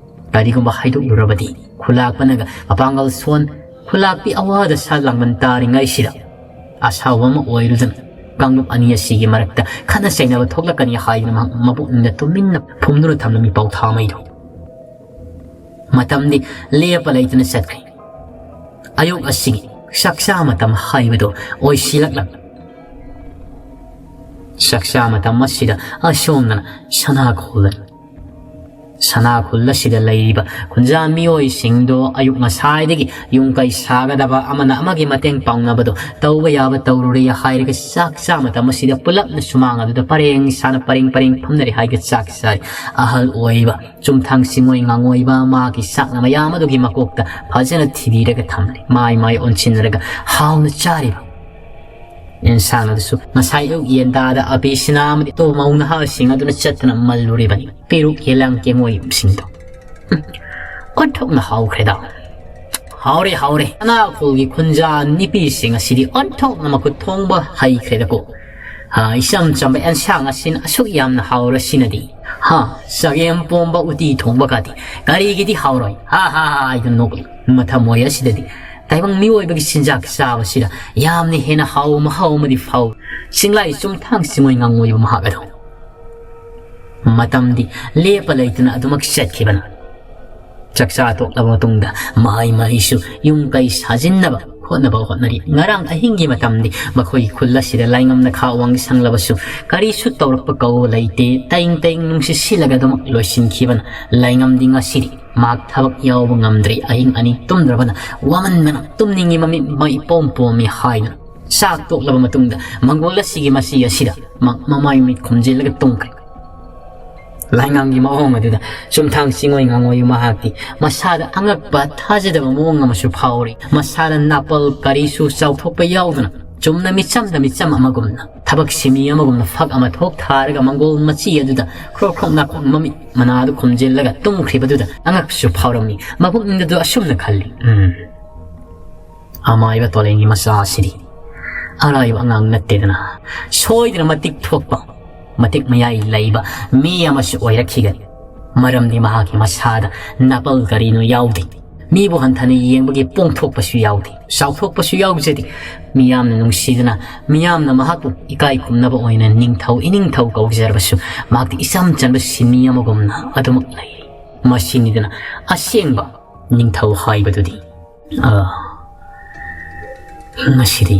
ꯀꯔꯤꯒꯨꯝꯕ ꯍꯥꯏꯗꯣꯛꯂꯨꯔꯕꯗꯤ ꯈꯨꯂꯥꯛꯄꯅꯒ ꯃꯄꯥꯡꯒꯜ ꯁꯣꯟ, ꯈꯨꯂꯥꯛꯄꯤ ꯑꯋꯥꯗ ꯁꯥ ꯂꯥꯡꯕꯟ ꯇꯥꯔꯤꯉꯩꯁꯤꯗ ꯑꯁꯥꯎꯕ ꯑꯃ ꯑꯣꯏꯔꯨꯗꯅ ꯀꯥꯡꯂꯨꯞ ꯑꯅꯤ ꯑꯁꯤꯒꯤ ꯃꯔꯛꯇ ꯈꯠꯅ ꯆꯩꯅꯕ ꯊꯣꯛꯂꯛꯀꯅꯤ ꯍꯥꯏꯗꯨꯅ ꯃꯍꯥꯛ ꯃꯕꯨꯛꯅꯤꯡꯗ ꯇꯨꯃꯤꯟꯅ ꯐꯨꯝꯗꯨꯅ ꯊꯝꯂꯝꯃꯤ ꯄꯥꯎꯊꯥꯃꯩꯗꯣ꯫ ꯃꯇꯝꯗꯤ ꯂꯦꯞꯄ ꯂꯩꯇꯅ ꯆꯠꯈ꯭ꯔꯦ꯫ ꯑꯌꯨꯛ ꯑꯁꯤꯒꯤ ꯆꯥꯛꯆꯥ ꯃꯇꯝ ꯍꯥꯏꯕꯗꯨ ꯑꯣꯏꯁꯤꯜꯂꯛꯂꯝꯃꯤ꯫ ꯆꯥꯛꯆꯥ ꯃꯇꯝ ꯑꯁꯤꯗ ꯑꯁꯣꯝꯗꯅ ꯁꯅꯥꯈꯣꯜꯗ, ꯁꯅꯥꯈꯣꯜ ꯑꯁꯤꯗ ꯂꯩꯔꯤꯕ ꯈꯨꯟꯖꯥ ꯃꯤꯑꯣꯏꯁꯤꯡꯗꯣ ꯑꯌꯨꯛ ꯉꯁꯥꯏꯗꯒꯤ ꯌꯨꯝ ꯀꯩ ꯁꯥꯒꯗꯕ, ꯑꯃꯅ ꯑꯃꯒꯤ ꯃꯇꯦꯡ ꯄꯥꯡꯅꯕꯗꯣ ꯇꯧꯕ ꯌꯥꯕ ꯇꯧꯔꯨꯔꯦ ꯍꯥꯏꯔꯒ ꯆꯥꯛ ꯆꯥ ꯃꯇꯝ ꯑꯁꯤꯗ ꯄꯨꯂꯞꯅ ꯁꯨꯃꯥꯡ ꯑꯗꯨꯗ ꯄꯔꯦꯡ ꯁꯥꯅ ꯄꯔꯦꯡ ꯄꯔꯦꯡ ꯐꯝꯅꯔꯦ ꯍꯥꯏꯔꯒ ꯆꯥꯛ ꯆꯥꯔꯤ꯫ ꯑꯍꯜ ꯑꯣꯏꯕ ꯆꯨꯝꯊꯥꯡ ꯆꯤꯡꯉꯣꯏ ꯉꯥꯉꯣꯏꯕ ꯃꯥꯒꯤ ꯆꯥꯛꯅ ꯃꯌꯥꯝ ꯑꯗꯨꯒꯤ ꯃꯀꯣꯛꯇ ꯐꯖꯅ ꯊꯤꯕꯤꯔꯒ ꯊꯝꯂꯤ꯫ ꯃꯥꯏ ꯃꯥꯏ ꯑꯣꯟꯁꯤꯟꯅꯔꯒ ꯍꯥꯎꯅ ꯆꯥꯔꯤꯕ꯫ ꯌꯦꯟꯁꯥꯡ ꯑꯗꯨꯁꯨ ꯉꯁꯥꯏ ꯑꯌꯨꯛ ꯌꯦꯟꯗꯥꯗ ꯑꯕꯤꯁꯤꯅꯥ ꯑꯃꯗꯤ ꯇꯣ ꯃꯧ ꯅꯍꯥꯁꯤꯡ ꯑꯗꯨꯅ ꯆꯠꯇꯨꯅ ꯃꯜꯂꯨꯔꯤꯕꯅꯤ꯫ ꯄꯦꯔꯨꯛ ꯌꯦꯂꯥꯡ ꯀꯦꯡꯉꯣꯏꯁꯤꯡꯗꯣ꯫ ꯍꯨꯝ꯫ ꯑꯣꯟꯊꯣꯛꯅ ꯍꯥꯎꯈ꯭ꯔꯦꯗ꯫ ꯍꯥꯎꯔꯦ, ꯍꯥꯎꯔꯦ꯫ ꯁꯅꯥꯈꯣꯜꯒꯤ ꯈꯨꯟꯖꯥ ꯅꯨꯄꯤꯁꯤꯡ ꯑꯁꯤꯗꯤ ꯑꯣꯟꯊꯣꯛꯅ ꯃꯈꯨꯠ ꯊꯣꯡꯕ ꯍꯩꯈ꯭ꯔꯦꯗꯀꯣ꯫ ꯍꯥ, ꯏꯆꯝ ꯆꯝꯕ ꯑꯦꯟꯁꯥꯡ ꯑꯁꯤꯅ ꯑꯁꯨꯛ ꯌꯥꯝꯅ ꯍꯥꯎꯔꯁꯤꯅꯗꯤ꯫ ꯍꯥ, ꯆꯒꯦꯝ ꯄꯣꯝꯕ ꯎꯇꯤ ꯊꯣꯡꯕꯒꯗꯤ ꯀꯔꯤꯒꯤꯗꯤ ꯍꯥꯎꯔꯣꯏ? ꯍꯥ, ꯍꯥ, ꯍꯥ ꯍꯥꯏꯗꯨꯅ ꯅꯣꯛꯂꯤ꯫ ꯃꯊꯃꯣꯏ ꯑꯁꯤꯗꯗꯤ ꯇꯥꯏꯕꯪ ꯃꯤꯑꯣꯏꯕꯒꯤ ꯆꯤꯟꯖꯥꯛ ꯆꯥꯕꯁꯤꯗ ꯌꯥꯝꯅ ꯍꯦꯟꯅ ꯍꯥꯎꯕ ꯃꯍꯥꯎ ꯑꯃꯗꯤ ꯐꯥꯎ꯫ ꯆꯤꯡꯂꯥꯏ ꯆꯨꯝꯊꯥꯡ ꯆꯤꯡꯉꯣꯏ ꯉꯥꯉꯣꯏꯕ ꯃꯍꯥꯛ ꯑꯗꯨ꯫ ꯃꯇꯝꯗꯤ ꯂꯦꯞꯄ ꯂꯩꯇꯅ ꯑꯗꯨꯃꯛ ꯆꯠꯈꯤꯕꯅ꯫ ꯆꯥꯛꯆꯥ ꯇꯣꯛꯂꯕ ꯃꯇꯨꯡꯗ ꯃꯍꯩ ꯃꯍꯩꯁꯨ ꯌꯨꯝ ꯀꯩ ꯁꯥꯖꯤꯟꯅꯕ ꯍꯣꯠꯅꯕ ꯍꯣꯠꯅꯔꯤ꯫ ꯉꯔꯥꯡ ꯑꯍꯤꯡꯒꯤ ꯃꯇꯝꯗꯤ ꯃꯈꯣꯏꯒꯤ ꯈꯨꯜ ꯑꯁꯤꯗ ꯂꯥꯏꯉꯝꯅ ꯈꯥ ꯋꯥꯡ ꯁꯪꯂꯕꯁꯨ ꯀꯔꯤꯁꯨ ꯇꯧꯔꯛꯄ ꯀꯧꯕ ꯂꯩꯇꯦ꯫ ꯇꯩꯡ ꯇꯩꯡ ꯅꯨꯡꯁꯤꯠ ꯁꯤꯠꯂꯒ ꯑꯗꯨꯃꯛ ꯂꯣꯏꯁꯤꯟꯈꯤꯕꯅ꯫ ꯂꯥꯏꯉꯝꯗꯤ ꯉꯁꯤꯗꯤ ꯃꯍꯥꯛ ꯊꯕꯛ ꯌꯥꯎꯕ ꯉꯝꯗ꯭ꯔꯤ꯫ ꯑꯍꯤꯡ ꯑꯅꯤ ꯇꯨꯝꯗ꯭ꯔꯕꯅ ꯋꯥꯃꯟꯕꯅ ꯇꯨꯝꯅꯤꯡꯉꯤ, ꯃꯃꯤꯠ ꯃꯩ ꯄꯣꯝ ꯄꯣꯝꯃꯤ ꯍꯥꯏꯗꯨꯅ꯫ ꯆꯥꯛ ꯇꯣꯛꯂꯕ ꯃꯇꯨꯡꯗ ꯃꯪꯒꯣꯜ ꯑꯁꯤꯒꯤ ꯃꯆꯤ ꯑꯁꯤꯗ ꯃ-, ꯃꯃꯥꯏ ꯃꯃꯤꯠ ꯈꯨꯝꯖꯤꯜꯂꯒ ꯇꯨꯝꯈ꯭ꯔꯦ꯫ ꯂꯥꯏꯉꯥꯝꯒꯤ ꯃꯑꯣꯡ ꯑꯗꯨꯗ ꯆꯨꯝꯊꯥꯡ ꯆꯤꯡꯉꯣꯏ ꯉꯥꯉꯣꯏ ꯃꯍꯥꯛꯇꯤ ꯃꯁꯥꯗ ꯑꯉꯛꯄ ꯊꯥꯖꯗꯕ ꯃꯑꯣꯡ ꯑꯃꯁꯨ ꯐꯥꯎꯔꯤ꯫ ꯃꯁꯥꯗ ꯅꯥꯄꯜ ꯀꯔꯤꯁꯨ ꯆꯥꯎꯊꯣꯛꯄ ꯌꯥꯎꯗꯅ ꯆꯨꯝꯅ ꯃꯤꯆꯝꯗ ꯃꯤꯆꯝ ꯑꯃꯒꯨꯝꯅ ꯊꯕꯛ ꯁꯤꯃꯤ ꯑꯃꯒꯨꯝꯅ ꯐꯛ ꯑꯃ ꯊꯣꯛ ꯊꯥꯔꯒ ꯃꯪꯒꯣꯜ ꯃꯆꯤ ꯑꯗꯨꯗ ꯈ꯭ꯔꯣꯛ ꯈ꯭ꯔꯣꯛ ꯅꯥꯀꯣꯡ ꯃꯃꯤꯠ ꯃꯅꯥꯗꯨ ꯈꯨꯝꯖꯤꯜꯂꯒ ꯇꯨꯝꯈ꯭ꯔꯤꯕꯗꯨꯗ ꯑꯉꯛꯄꯁꯨ ꯐꯥꯎꯔꯝꯃꯤ꯫ ꯃꯄꯨꯛꯅꯤꯡꯗꯗꯨ ꯑꯁꯨꯝꯅ ꯈꯜꯂꯤ, "ꯎꯝ, ꯑꯃꯥꯏꯕ ꯇꯣꯂꯦꯟꯒꯤ ꯃꯆꯥ ꯑꯁꯤꯗꯤ ꯑꯔꯥꯏꯕ ꯑꯉꯥꯡ ꯅꯠꯇꯦꯗꯅ, ꯁꯣꯏꯗꯅ ꯃꯇꯤꯛ ꯊꯣꯛꯄ, ꯃꯇꯤꯛ ꯃꯌꯥꯏ ꯂꯩꯕ ꯃꯤ ꯑꯃꯁꯨ ꯑꯣꯏꯔꯛꯈꯤꯒꯅꯤ꯫ ꯃꯔꯝꯗꯤ ꯃꯍꯥꯛꯀꯤ ꯃꯁꯥꯗ ꯅꯥꯄꯜ ꯀꯔꯤꯅꯣ ꯌꯥꯎꯗꯦ꯫ ꯃꯤꯕꯨ ꯍꯟꯊꯅ ꯌꯦꯡꯕꯒꯤ ꯄꯣꯡꯊꯣꯛꯄꯁꯨ ꯌꯥꯎꯗꯦ, ꯆꯥꯎꯊꯣꯛꯄꯁꯨ ꯌꯥꯎꯖꯗꯦ꯫ ꯃꯤꯌꯥꯝꯅ ꯅꯨꯡꯁꯤꯗꯅ, ꯃꯤꯌꯥꯝꯅ ꯃꯍꯥꯛꯄꯨ ꯏꯀꯥꯏ ꯈꯨꯝꯅꯕ ꯑꯣꯏꯅ ꯅꯤꯡꯊꯧ ꯏꯅꯤꯡꯊꯧ ꯀꯧꯖꯔꯕꯁꯨ, ꯃꯍꯥꯛꯇꯤ ꯏꯆꯝ ꯆꯟꯕ ꯁꯤꯟꯃꯤ ꯑꯃꯒꯨꯝꯅ ꯑꯗꯨꯃꯛ ꯂꯩꯔꯤ꯫ ꯃꯁꯤꯅꯤꯗꯅ ꯑꯁꯦꯡꯕ ꯅꯤꯡꯊꯧ ꯍꯥꯏꯕꯗꯨꯗꯤ"꯫ ꯑ, ꯉꯁꯤꯗꯤ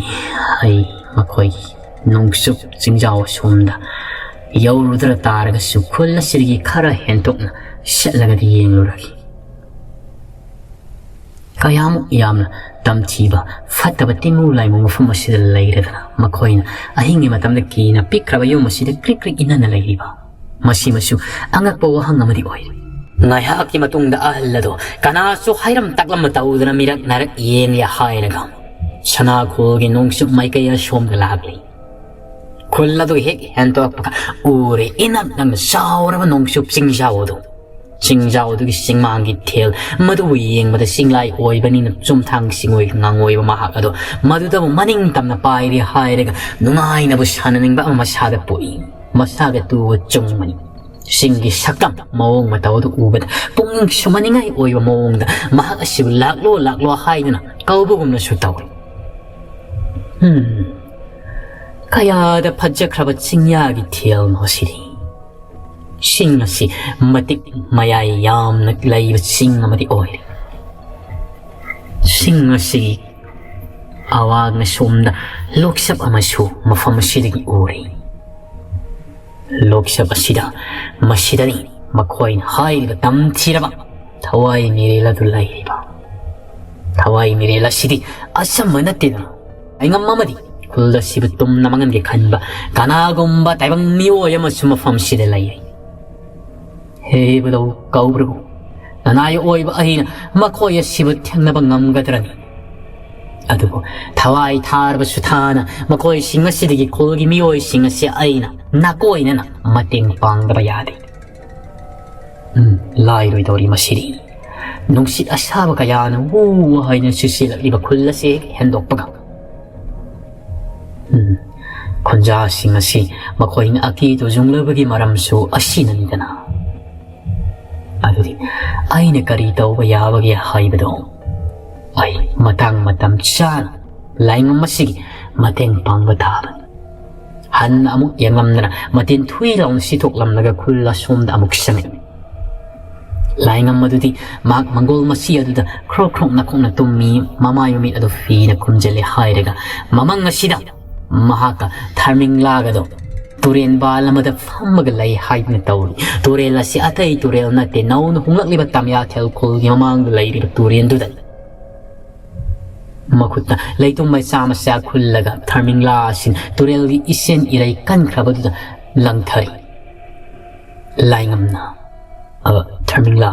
ꯑꯩ ꯃꯈꯣꯏꯒꯤ ꯅꯣꯡꯆꯨꯞ ꯆꯤꯡꯖꯥꯎ ꯑꯁꯣꯝꯗ ꯌꯧꯔꯨꯗ꯭ꯔ ꯇꯥꯔꯒꯁꯨ, ꯈꯨꯜ ꯑꯁꯤꯗꯒꯤ ꯈꯔ ꯍꯦꯟꯇꯣꯛꯅ ꯆꯠꯂꯒꯗꯤ ꯌꯦꯡꯂꯨꯔꯒꯦ꯫ ꯀꯌꯥꯃꯨꯛ ꯌꯥꯝꯅ ꯇꯝꯊꯤꯕ, ꯐꯠꯇꯕ ꯇꯤꯟꯃꯨ ꯂꯥꯏꯃꯨ ꯃꯐꯝ ꯑꯁꯤꯗ ꯂꯩꯔꯗꯅ, ꯃꯈꯣꯏꯅ ꯑꯍꯤꯡꯒꯤ ꯃꯇꯝꯗ ꯀꯤꯅ ꯄꯤꯛꯈ꯭ꯔꯕ ꯌꯨꯝ ꯑꯁꯤꯗ ꯀ꯭ꯔꯤꯛ ꯀ꯭ꯔꯤꯛ ꯏꯟꯅꯅ ꯂꯩꯔꯤꯕ? ꯃꯁꯤꯃꯁꯨ ꯑꯉꯛꯄ ꯋꯥꯍꯪ ꯑꯃꯗꯤ ꯑꯣꯏꯔꯤ꯫ ꯉꯥꯏꯍꯥꯛꯀꯤ ꯃꯇꯨꯡꯗ ꯑꯍꯜ ꯑꯗꯣ ꯀꯅꯥꯁꯨ ꯍꯥꯏꯔꯝ ꯇꯥꯛꯂꯝꯕ ꯇꯧꯗꯅ ꯃꯤꯔꯛ ꯅꯥꯏꯔꯛ ꯌꯦꯡꯂꯦ ꯍꯥꯏꯔꯒ, ꯁꯅꯥꯈꯣꯜꯒꯤ ꯅꯣꯡꯆꯨꯞ ꯃꯥꯏꯀꯩ ꯑꯁꯣꯝꯗ ꯂꯥꯛꯂꯤ꯫ ꯈꯨꯜ ꯑꯗꯨ ꯍꯦꯛ ꯍꯦꯟꯗꯣꯛꯄꯒ ꯎꯔꯦ, ꯏꯅꯛ ꯅꯛꯅ ꯆꯥꯎꯔꯕ ꯅꯣꯡꯆꯨꯞ ꯆꯤꯡꯖꯥꯎ ꯑꯗꯨ꯫ ꯆꯤꯡꯖꯥꯎ ꯑꯗꯨꯒꯤ ꯆꯤꯡꯃꯥꯡꯒꯤ ꯊꯦꯜ ꯃꯗꯨꯕꯨ ꯌꯦꯡꯕꯗ, ꯆꯤꯡꯂꯥꯏ ꯑꯣꯏꯕꯅꯤꯅ ꯆꯨꯝꯊꯥꯡ ꯆꯤꯡꯑꯣꯏ ꯉꯥꯡꯑꯣꯏꯕ ꯃꯍꯥꯛ ꯑꯗꯣ ꯃꯗꯨꯗꯕꯨ ꯃꯅꯤꯡ ꯇꯝꯅ ꯄꯥꯏꯔꯦ ꯍꯥꯏꯔꯒ ꯅꯨꯡꯉꯥꯏꯅꯕꯨ ꯁꯥꯟꯅꯅꯤꯡꯕ ꯑꯃ ꯃꯁꯥꯗ ꯄꯣꯛꯏ꯫ ꯃꯁꯥꯒ ꯇꯨꯕ ꯆꯨꯝꯕꯅꯤ꯫ ꯆꯤꯡꯒꯤ ꯁꯛꯇꯝ ꯃꯑꯣꯡ ꯃꯇꯧ ꯑꯗꯨ ꯎꯕꯗ ꯄꯨꯛꯅꯤꯡ ꯁꯨꯝꯍꯠꯅꯤꯡꯉꯥꯏ ꯑꯣꯏꯕ ꯃꯑꯣꯡꯗ ꯃꯍꯥꯛ ꯑꯁꯤꯕꯨ "ꯂꯥꯛꯂꯣ, ꯂꯥꯛꯂꯣ" ꯍꯥꯏꯗꯨꯅ ꯀꯧꯕꯒꯨꯝꯅꯁꯨ ꯇꯧꯏ꯫ ꯍꯝ, ꯀꯌꯥꯗ ꯐꯖꯈ꯭ꯔꯕ ꯆꯤꯡꯌꯥꯒꯤ ꯊꯦꯜꯅꯣ ꯁꯤꯗꯤ! ꯆꯤꯡ ꯑꯁꯤ ꯃꯇꯤꯛ ꯃꯌꯥꯏ ꯌꯥꯝꯅ ꯂꯩꯕ ꯆꯤꯡ ꯑꯃꯗꯤ ꯑꯣꯏꯔꯤ꯫ ꯆꯤꯡ ꯑꯁꯤꯒꯤ ꯑꯋꯥꯡꯅ ꯁꯣꯝꯗ ꯂꯣꯛꯆꯞ ꯑꯃꯁꯨ ꯃꯐꯝ ꯑꯁꯤꯗꯒꯤ ꯎꯔꯤ꯫ ꯂꯣꯛꯆꯞ ꯑꯁꯤꯗ, ꯃꯁꯤꯗꯅꯤ ꯃꯈꯣꯏꯅ ꯍꯥꯏꯔꯤꯕ ꯇꯝꯊꯤꯔꯕ ꯊꯋꯥꯏ ꯃꯤꯔꯦꯜ ꯑꯗꯨ ꯂꯩꯔꯤꯕ꯫ ꯊꯋꯥꯏ ꯃꯤꯔꯦꯜ ꯑꯁꯤꯗꯤ ꯑꯆꯝꯕ ꯅꯠꯇꯦꯗꯅ꯫ ꯑꯩꯉꯝ ꯑꯃꯗꯤ ꯈꯨꯜ ꯑꯁꯤꯕꯨ ꯇꯨꯝꯅ ꯃꯥꯡꯍꯟꯒꯦ ꯈꯟꯕ ꯀꯅꯥꯒꯨꯝꯕ ꯇꯥꯏꯕꯪ ꯃꯤꯑꯣꯏ ꯑꯃꯁꯨ ꯃꯐꯝꯁꯤꯗ ꯂꯩꯔꯤ꯫ ꯍꯦ ꯏꯕꯨꯙꯧ ꯀꯧꯕ꯭ꯔꯨ, ꯅꯅꯥꯏ ꯑꯣꯏꯕ ꯑꯩꯅ ꯃꯈꯣꯏ ꯑꯁꯤꯕꯨ ꯊꯦꯡꯅꯕ ꯉꯝꯒꯗ꯭ꯔꯅꯤ? ꯑꯗꯨꯕꯨ ꯊꯋꯥꯏ ꯊꯥꯔꯕꯁꯨ ꯊꯥꯅ ꯃꯈꯣꯏꯁꯤꯡ ꯑꯁꯤꯗꯒꯤ ꯈꯨꯜꯒꯤ ꯃꯤꯑꯣꯏꯁꯤꯡ ꯑꯁꯤ ꯑꯩꯅ ꯅꯥꯀꯣꯏꯅꯅ ꯃꯇꯦꯡ ꯄꯥꯡꯗꯕ ꯌꯥꯗꯦ꯫ ꯎꯝ, ꯂꯥꯏꯔꯣꯏꯗꯧꯔꯤ ꯃꯁꯤꯗꯤ꯫ ꯅꯨꯡꯁꯤꯠ ꯑꯁꯥꯕ ꯀꯌꯥꯅ ꯎ ꯍꯥꯏꯅ ꯁꯤꯠꯆꯤꯜꯂꯛꯂꯤꯕ ꯈꯨꯜ ꯑꯁꯤ ꯍꯦꯛ ꯍꯦꯟꯗꯣꯛꯄꯒ, ꯎꯝ, ꯈꯨꯟꯖꯥꯁꯤꯡ ꯑꯁꯤ ꯃꯈꯣꯏꯅ ꯑꯀꯤ ꯇꯨꯖꯨꯡꯂꯕꯒꯤ ꯃꯔꯝꯁꯨ ꯑꯁꯤꯅꯅꯤꯗꯅ꯫ ꯑꯗꯨꯗꯤ ꯑꯩꯅ ꯀꯔꯤ ꯇꯧꯕ ꯌꯥꯕꯒꯦ ꯍꯥꯏꯕꯗꯣ ꯑꯩ ꯃꯇꯥꯡ ꯃꯇꯝ ꯆꯥꯅ ꯂꯥꯏꯉꯝ ꯑꯁꯤꯒꯤ ꯃꯇꯦꯡ ꯄꯥꯡꯕ ꯇꯥꯕꯅꯤ꯫ ꯍꯟꯅ ꯑꯃꯨꯛ ꯌꯦꯡꯂꯝꯗꯅ ꯃꯇꯤꯟ ꯊꯨꯏ ꯂꯥꯎꯅ ꯁꯤꯊꯣꯛꯂꯝꯂꯒ ꯈꯨꯜ ꯑꯁꯣꯝꯗ ꯑꯃꯨꯛ ꯆꯪꯉꯛꯏ꯫ ꯂꯥꯏꯉꯝ ꯑꯗꯨꯗꯤ ꯃꯍꯥꯛ ꯃꯪꯒꯣꯜ ꯃꯁꯤ ꯑꯗꯨꯗ ꯈ꯭ꯔꯣꯛ ꯈ꯭ꯔꯣꯛ ꯅꯥꯈꯣꯛꯅ ꯇꯨꯝꯃꯤ, ꯃꯃꯥꯏ ꯃꯃꯤꯠ ꯑꯗꯨ ꯐꯤꯅ ꯈꯨꯝꯖꯤꯜꯂꯦ ꯍꯥꯏꯔꯒ ꯃꯃꯪ ꯑꯁꯤꯗ ꯃꯍꯥꯛꯀ ꯊꯔꯃꯤꯡꯂꯥꯒꯗꯣ ꯇꯨꯔꯦꯟ ꯕꯥꯜ ꯑꯃꯗ ꯐꯝꯃꯒ ꯂꯩ ꯍꯥꯏꯗꯨꯅ ꯇꯧꯔꯤ꯫ ꯇꯨꯔꯦꯜ ꯑꯁꯤ ꯑꯇꯩ ꯇꯨꯔꯦꯜ ꯅꯠꯇꯦ, ꯅꯧꯅ ꯍꯣꯡꯂꯛꯂꯤꯕ ꯇꯥꯃꯤꯌꯥꯊꯦꯜ ꯈꯨꯜꯒꯤ ꯃꯃꯥꯡꯗ ꯂꯩꯔꯤꯕ ꯇꯨꯔꯦꯟꯗꯨꯗꯅꯤ꯫ ꯃꯈꯨꯠꯇ ꯂꯩꯇꯨꯝ ꯃꯆꯥ ꯃꯆꯥ ꯈꯨꯜꯂꯒ ꯊꯔꯃꯤꯡꯂꯥ ꯑꯁꯤꯅ ꯇꯨꯔꯦꯜꯒꯤ ꯏꯁꯤꯡ ꯏꯔꯩ ꯀꯟꯈ꯭ꯔꯕꯗꯨꯗ ꯂꯪꯊꯔꯤ꯫ ꯂꯥꯏꯉꯝꯅ, "ꯑ, ꯊꯔꯃꯤꯡꯂꯥ,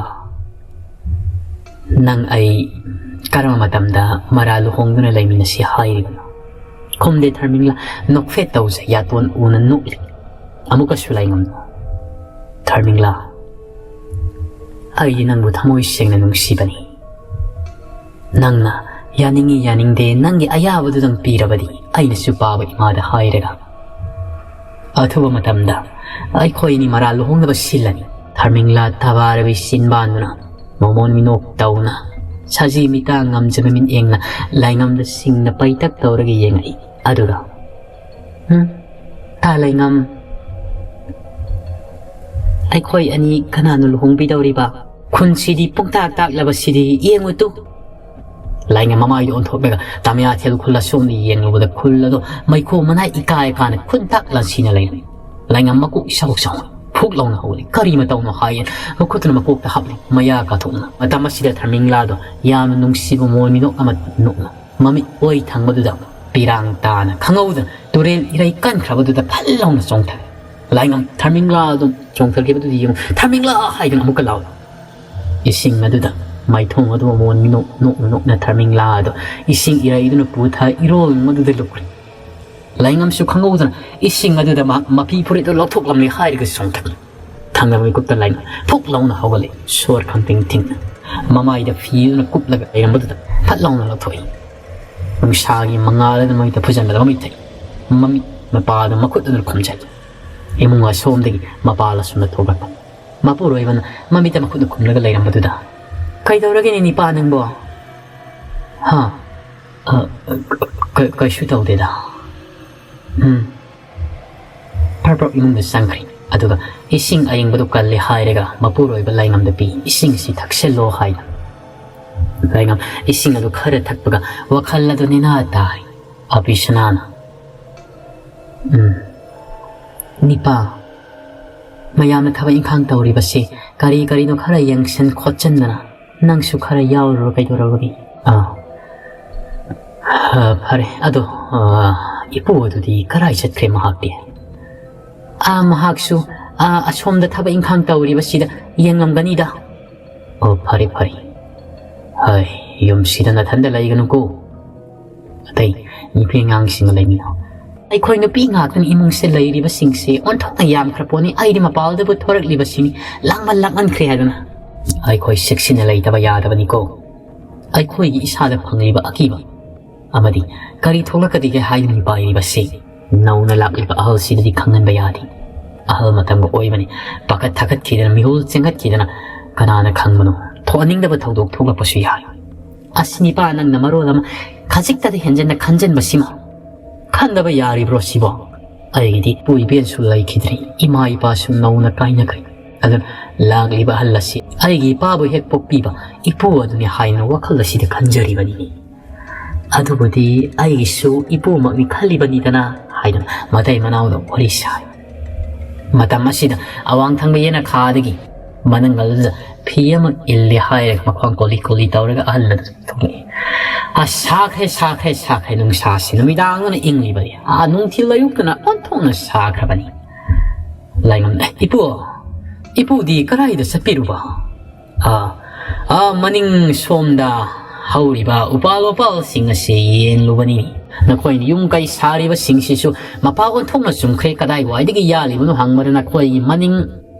ꯅꯪ ꯑꯩ ꯀꯔꯝꯕ ꯃꯇꯝꯗ ꯃꯔꯥ ꯂꯨꯍꯣꯡꯗꯨꯅ ꯂꯩꯃꯤꯟꯅꯁꯤ ꯍꯥꯏꯔꯤꯕꯅꯣ?" ꯈꯨꯝꯗꯦ ꯊꯔꯃꯤꯡꯂꯥ, ꯅꯣꯛꯐꯦꯠ ꯇꯧꯖꯩ, ꯌꯥꯇꯣꯟ ꯎꯅ ꯅꯣꯛꯂꯤ꯫ ꯑꯃꯨꯛꯀꯁꯨ ꯂꯥꯏꯉꯝꯅ, "ꯊꯔꯃꯤꯡꯂꯥ, ꯑꯩꯗꯤ ꯅꯪꯕꯨ ꯊꯃꯣꯏ ꯁꯦꯡꯅ ꯅꯨꯡꯁꯤꯕꯅꯤ꯫ ꯅꯪꯅ ꯌꯥꯅꯤꯡꯏ ꯌꯥꯅꯤꯡꯗꯦ ꯅꯪꯒꯤ ꯑꯌꯥꯕꯗꯨꯗꯪ ꯄꯤꯔꯕꯗꯤ ꯑꯩꯅꯁꯨ ꯄꯥꯕ ꯏꯃꯥꯗ ꯍꯥꯏꯔꯒ ꯑꯊꯨꯕ ꯃꯇꯝꯗ ꯑꯩꯈꯣꯏ ꯑꯅꯤ ꯃꯔꯥ ꯂꯨꯍꯣꯡꯅꯕ ꯁꯤꯜꯂꯅꯤ꯫" ꯊꯔꯃꯤꯡꯂꯥ ꯊꯕꯥꯔꯕꯤ ꯆꯤꯟꯕꯥꯟꯗꯨꯅ ꯃꯃꯣꯟ ꯃꯤꯅꯣꯛ ꯇꯧꯅ ꯁꯖꯤ ꯃꯤꯇꯥ ꯉꯝꯖꯕ ꯃꯤꯠꯌꯦꯡꯅ ꯂꯥꯏꯉꯝꯗ ꯁꯤꯡꯅ ꯄꯩꯇꯛ ꯇꯧꯔꯒ ꯌꯦꯡꯉꯛꯏ꯫ ꯑꯗꯨꯒ, "ꯍꯨꯝ, ꯇꯥ ꯂꯩꯉꯝ, ꯑꯩꯈꯣꯏ ꯑꯅꯤ ꯀꯅꯥꯅ ꯂꯨꯍꯣꯡꯕꯤꯗꯧꯔꯤꯕ? ꯈꯨꯟꯁꯤꯗꯤ ꯄꯨꯡꯇꯥꯛ ꯇꯥꯛꯂꯕꯁꯤꯗꯤ ꯌꯦꯡꯉꯨ ꯇꯨ!" ꯂꯥꯏꯉꯝ ꯃꯃꯥꯏꯗꯨ ꯑꯣꯟꯊꯣꯛꯂꯒ ꯇꯥꯃꯤꯌꯥꯊꯦꯜ ꯈꯨꯜ ꯑꯁꯣꯝꯗ ꯌꯦꯡꯂꯨꯕꯗ ꯈꯨꯜ ꯑꯗꯨ ꯃꯩꯈꯨ ꯃꯅꯥꯏ ꯏꯀꯥꯏ ꯀꯥꯅ ꯈꯨꯟꯇꯥꯛ ꯂꯥꯟꯁꯤꯅ ꯂꯩꯔꯝꯃꯤ꯫ ꯂꯥꯏꯉꯝ ꯃꯀꯣꯛ ꯏꯁꯧ ꯁꯧ ꯐꯨꯛ ꯂꯥꯎꯅ ꯍꯧꯒꯠꯂꯤ꯫ "ꯀꯔꯤ ꯃꯇꯧꯅꯣ?" ꯍꯥꯏꯌꯦ ꯃꯈꯨꯠꯇꯨꯅ ꯃꯀꯣꯛꯇ ꯍꯥꯞꯂꯤ꯫ ꯃꯌꯥ ꯀꯥꯊꯣꯛꯅ ꯃꯇꯝ ꯑꯁꯤꯗ ꯊꯔꯃꯤꯡꯂꯥꯗꯣ ꯌꯥꯝꯅ ꯅꯨꯡꯁꯤꯕ ꯃꯣꯟ ꯃꯤꯅꯣꯛ ꯑꯃ ꯅꯣꯛꯅ ꯃꯃꯤꯠ ꯑꯣꯏ ꯊꯪꯕꯗꯨꯗ ꯄꯤꯔꯥꯡ ꯇꯥꯅ ꯈꯪꯍꯧꯗꯅ ꯇꯨꯔꯦꯜ ꯏꯔꯩ ꯀꯟꯈ꯭ꯔꯕꯗꯨꯗ ꯐꯜ ꯂꯥꯎꯅ ꯆꯣꯡꯊꯔꯦ꯫ ꯂꯥꯏꯉꯝ ꯊꯔꯃꯤꯡꯂꯥ ꯑꯗꯨꯝ ꯆꯣꯡꯊꯈꯤꯕꯗꯨꯗ ꯌꯦꯡꯉꯨ꯫ "ꯊꯔꯃꯤꯡꯂꯥ!" ꯍꯥꯏꯗꯨꯅ ꯑꯃꯨꯛꯀ ꯂꯥꯎꯏ꯫ ꯏꯁꯤꯡ ꯑꯗꯨꯗ ꯃꯥꯏꯊꯣꯡ ꯑꯗꯨ ꯑꯃꯨꯛ ꯅꯣꯛ ꯅꯣꯛꯅ ꯅꯣꯛꯅ ꯊꯔꯃꯤꯡꯂꯥ ꯑꯗꯨ ꯏꯁꯤꯡ ꯏꯔꯩꯗꯨꯅ ꯄꯨꯊ ꯏꯔꯣꯜ ꯑꯗꯨꯗ ꯂꯨꯞꯈ꯭ꯔꯦ꯫ ꯂꯥꯏꯉꯝꯁꯨ ꯈꯪꯍꯧꯗꯅ ꯏꯁꯤꯡ ꯑꯗꯨꯗ ꯃꯍꯥꯛ ꯃꯐꯤ ꯐꯨꯔꯤꯠꯇꯨ ꯂꯧꯊꯣꯛꯂꯝꯂꯦ ꯍꯥꯏꯔꯒ ꯆꯣꯡꯊꯈꯤ꯫ ꯊꯪꯅꯕ ꯃꯤꯀꯨꯞꯇ ꯂꯥꯏꯉꯝ ꯐꯨꯛ ꯂꯥꯎꯅ ꯍꯧꯒꯠꯂꯛꯏ꯫ ꯁꯣꯔ ꯈꯪꯇꯤꯡ ꯊꯤꯡꯅ ꯃꯃꯥꯏꯗ ꯐꯤ ꯑꯗꯨꯅ ꯀꯨꯞꯂꯒ ꯂꯩꯔꯝꯕꯗꯨꯗ ꯐꯠ ꯂꯥꯎꯅ ꯂꯧꯊꯣꯛꯏ꯫ ꯅꯨꯡꯁꯥꯒꯤ ꯃꯉꯥꯜ ꯑꯗꯨꯅ ꯃꯃꯤꯠꯇ ꯐꯨꯖꯟꯕꯗ ꯃꯃꯤꯠ ꯊꯛꯏ꯫ ꯃꯃꯤꯠ ꯃꯄꯥ ꯑꯗꯨ ꯃꯈꯨꯠ ꯑꯗꯨꯅ ꯈꯨꯝꯖꯜꯂꯤ꯫ ꯏꯃꯨꯡ ꯑꯁꯣꯝꯗꯒꯤ ꯃꯄꯥ ꯂꯥꯁꯨꯝꯅ ꯊꯣꯛꯂꯛꯄ꯫ ꯃꯄꯨꯔꯣꯏꯕꯅ ꯃꯃꯤꯠꯇ ꯃꯈꯨꯠꯅ ꯈꯨꯝꯂꯒ ꯂꯩꯔꯝꯕꯗꯨꯗ, "ꯀꯩꯗꯧꯔꯒꯦꯅꯦ ꯅꯤꯄꯥ ꯅꯪꯕꯣ?" "ꯍꯥ? ꯑ, ꯀ-, ꯀꯩꯁꯨ ꯇꯧꯗꯦꯗ꯫" ꯎꯝ꯫ ꯐꯔ ꯐꯔ ꯏꯃꯨꯡꯗ ꯆꯪꯈ꯭ꯔꯦ꯫ ꯑꯗꯨꯒ ꯏꯁꯤꯡ ꯑꯏꯪꯕꯗꯨ ꯀꯜꯂꯦ ꯍꯥꯏꯔꯒ ꯃꯄꯨꯔꯣꯏꯕ ꯂꯥꯏꯉꯝꯗ ꯄꯤ, "ꯏꯁꯤꯡꯁꯤ ꯊꯛꯁꯤꯜꯂꯣ" ꯍꯥꯏꯅ꯫ ꯂꯥꯏꯉꯝ ꯏꯁꯤꯡ ꯑꯗꯨ ꯈꯔ ꯊꯛꯄꯒ ꯋꯥꯈꯜ ꯑꯗꯨ ꯅꯦꯅꯥ ꯇꯥꯔꯦ꯫ ꯑꯕꯤꯁꯅꯥꯅ, "ꯎꯝ, ꯅꯤꯄꯥ, ꯃꯌꯥꯝꯅ ꯊꯕꯛ ꯏꯪꯈꯥꯡ ꯇꯧꯔꯤꯕꯁꯤ ꯀꯔꯤ ꯀꯔꯤꯅꯣ ꯈꯔ ꯌꯦꯡꯁꯤꯟ ꯈꯣꯠꯆꯤꯟꯗꯅ ꯅꯪꯁꯨ ꯈꯔ ꯌꯥꯎꯔꯨꯔꯣ, ꯀꯩꯗꯧꯔꯕꯒꯦ?" "ꯑꯥ, ꯑ, ꯐꯔꯦ꯫ ꯑꯗꯣ, ꯑ, ꯏꯄꯨ ꯑꯗꯨꯗꯤ ꯀꯔꯥꯏ ꯆꯠꯈ꯭ꯔꯦ ꯃꯍꯥꯛꯇꯤ?" "ꯑꯥ, ꯃꯍꯥꯛꯁꯨ, ꯑꯥ, ꯑꯁꯣꯝꯗ ꯊꯕꯛ ꯏꯪꯈꯥꯡ ꯇꯧꯔꯤꯕꯁꯤꯗ ꯌꯦꯡꯉꯝꯒꯅꯤꯗ꯫" "ꯑꯣ, ꯐꯔꯦ, ꯐꯔꯦ꯫ ꯍꯥꯏ, ꯌꯨꯝꯁꯤꯗ ꯅꯊꯟꯗ ꯂꯩꯒꯅꯨꯀꯣ꯫ ꯑꯇꯩ ꯅꯨꯄꯤ ꯑꯉꯥꯡꯁꯤꯡꯒ ꯂꯩꯃꯤꯟꯅꯧ꯫" "ꯑꯩꯈꯣꯏ ꯅꯨꯄꯤ ꯉꯥꯛꯇꯅꯤ ꯏꯃꯨꯡꯁꯦ ꯂꯩꯔꯤꯕꯁꯤꯡꯁꯦ, ꯑꯣꯟꯊꯣꯛꯅ ꯌꯥꯝꯈ꯭ꯔ ꯄꯣꯠꯅꯤ꯫ ꯑꯩꯗꯤ ꯃꯄꯥꯜꯗꯕꯨ ꯊꯣꯔꯛꯂꯤꯕꯁꯤꯅꯤ, ꯂꯥꯡꯃꯟ ꯂꯥꯡꯃꯟꯈ꯭ꯔꯦ ꯍꯥꯏꯗꯨꯅ꯫" "ꯑꯩꯈꯣꯏ ꯆꯦꯛꯁꯤꯟꯅ ꯂꯩꯇꯕ ꯌꯥꯗꯕꯅꯤꯀꯣ꯫ ꯑꯩꯈꯣꯏꯒꯤ ꯏꯁꯥꯗ ꯐꯪꯂꯤꯕ ꯑꯀꯤꯕ ꯑꯃꯗꯤ ꯀꯔꯤ ꯊꯣꯛꯂꯛꯀꯗꯒꯦ ꯍꯥꯏꯗꯨꯅ ꯄꯥꯏꯔꯤꯕꯁꯤ ꯅꯧꯅ ꯂꯥꯛꯂꯤꯕ ꯑꯍꯜꯁꯤꯗꯗꯤ ꯈꯪꯍꯟꯕ ꯌꯥꯗꯦ꯫ ꯑꯍꯜ ꯃꯇꯝꯒ ꯑꯣꯏꯕꯅꯤ, ꯄꯥꯈꯠ ꯊꯥꯀꯠꯈꯤꯗꯅ, ꯃꯤꯍꯨꯜ ꯆꯦꯟꯈꯠꯈꯤꯗꯅ, ꯀꯅꯥꯅ ꯈꯪꯕꯅꯣ, ꯊꯣꯛꯍꯟꯅꯤꯡꯗꯕ ꯊꯧꯗꯣꯛ ꯊꯣꯛꯂꯛꯄꯁꯨ ꯌꯥꯏ꯫ ꯑꯁ, ꯅꯤꯄꯥ, ꯅꯪꯅ ꯃꯔꯣꯜ ꯑꯃ ꯈꯖꯤꯛꯇꯗ ꯍꯦꯟꯖꯟꯅ ꯈꯟꯖꯟꯕꯁꯤꯃ ꯈꯟꯗꯕ ꯌꯥꯔꯤꯕ꯭ꯔꯣ ꯁꯤꯕꯣ? ꯑꯩꯒꯤꯗꯤ ꯏꯄꯨ ꯏꯕꯦꯟꯁꯨ ꯂꯩꯈꯤꯗ꯭ꯔꯤ, ꯏꯃꯥ ꯏꯄꯥꯁꯨ ꯅꯧꯅ ꯀꯥꯏꯅꯈ꯭ꯔꯦ꯫ ꯑꯗꯨꯅ ꯂꯥꯛꯂꯤꯕ ꯑꯍꯜ ꯑꯁꯤ ꯑꯩꯒꯤ ꯏꯄꯥꯕꯨ ꯍꯦꯛ ꯄꯣꯛꯄꯤꯕ ꯏꯄꯨ ꯑꯗꯨꯅꯤ ꯍꯥꯏꯅ ꯋꯥꯈꯜ ꯑꯁꯤꯗ ꯈꯟꯖꯔꯤꯕꯅꯤꯅꯦ꯫ ꯑꯗꯨꯕꯨꯗꯤ ꯑꯩꯒꯤꯁꯨ ꯏꯄꯨꯃꯛꯅꯤ ꯈꯜꯂꯤꯕꯅꯤꯗꯅ" ꯍꯥꯏꯗꯨꯅ ꯃꯇꯩ ꯃꯅꯥꯎꯗ ꯋꯥꯔꯤ ꯁꯥꯏ꯫ ꯃꯇꯝ ꯑꯁꯤꯗ ꯑꯋꯥꯡ ꯊꯪꯕ ꯌꯦꯅꯈꯥꯗꯒꯤ ꯃꯅꯪꯒꯜꯗꯨꯗ ꯐꯤ ꯑꯃ ꯏꯜꯂꯤ ꯍꯥꯏꯔꯒ ꯃꯈ꯭ꯋꯥꯡ ꯀꯣꯂꯤ ꯀꯣꯂꯤ ꯇꯧꯔꯒ ꯑꯍꯜ ꯑꯗꯨ ꯊꯣꯛꯂꯛꯏ꯫ "ꯑꯁ, ꯁꯥꯈ꯭ꯔꯦ, ꯁꯥꯈ꯭ꯔꯦ, ꯁꯥꯈ꯭ꯔꯦ꯫ ꯅꯨꯡꯁꯥꯁꯤ ꯅꯨꯃꯤꯗꯥꯡꯗꯅ ꯏꯪꯂꯤꯕꯅꯤ꯫ ꯑꯥ, ꯅꯨꯡꯊꯤꯜ ꯑꯌꯨꯛꯇꯅ ꯑꯣꯟꯊꯣꯛꯅ ꯁꯥꯈ꯭ꯔꯕꯅꯤ꯫" ꯂꯥꯏꯉꯝ, "ꯑꯦ, ꯏꯄꯨ, ꯏꯄꯨꯗꯤ ꯀꯗꯥꯏꯗ ꯆꯠꯄꯤꯔꯨꯕ?" "ꯑꯥ, ꯑꯥ ꯃꯅꯤꯡ ꯁꯣꯝꯗ ꯍꯧꯔꯤꯕ ꯎꯄꯥꯜ ꯋꯥꯄꯥꯜꯁꯤꯡ ꯑꯁꯤ ꯌꯦꯡꯂꯨꯕꯅꯤ꯫ ꯅꯈꯣꯏꯅ ꯌꯨꯝ ꯀꯩ ꯁꯥꯔꯤꯕꯁꯤꯡꯁꯤꯁꯨ ꯃꯄꯥ ꯑꯣꯟꯊꯣꯛꯅ ꯆꯨꯝꯈ꯭ꯔꯦ, ꯀꯗꯥꯏꯋꯥꯏꯗꯒꯤ ꯌꯥꯜꯂꯤꯕꯅꯣ ꯍꯪꯕꯗ ꯅꯈꯣꯏꯒꯤ ꯃꯅꯤꯡ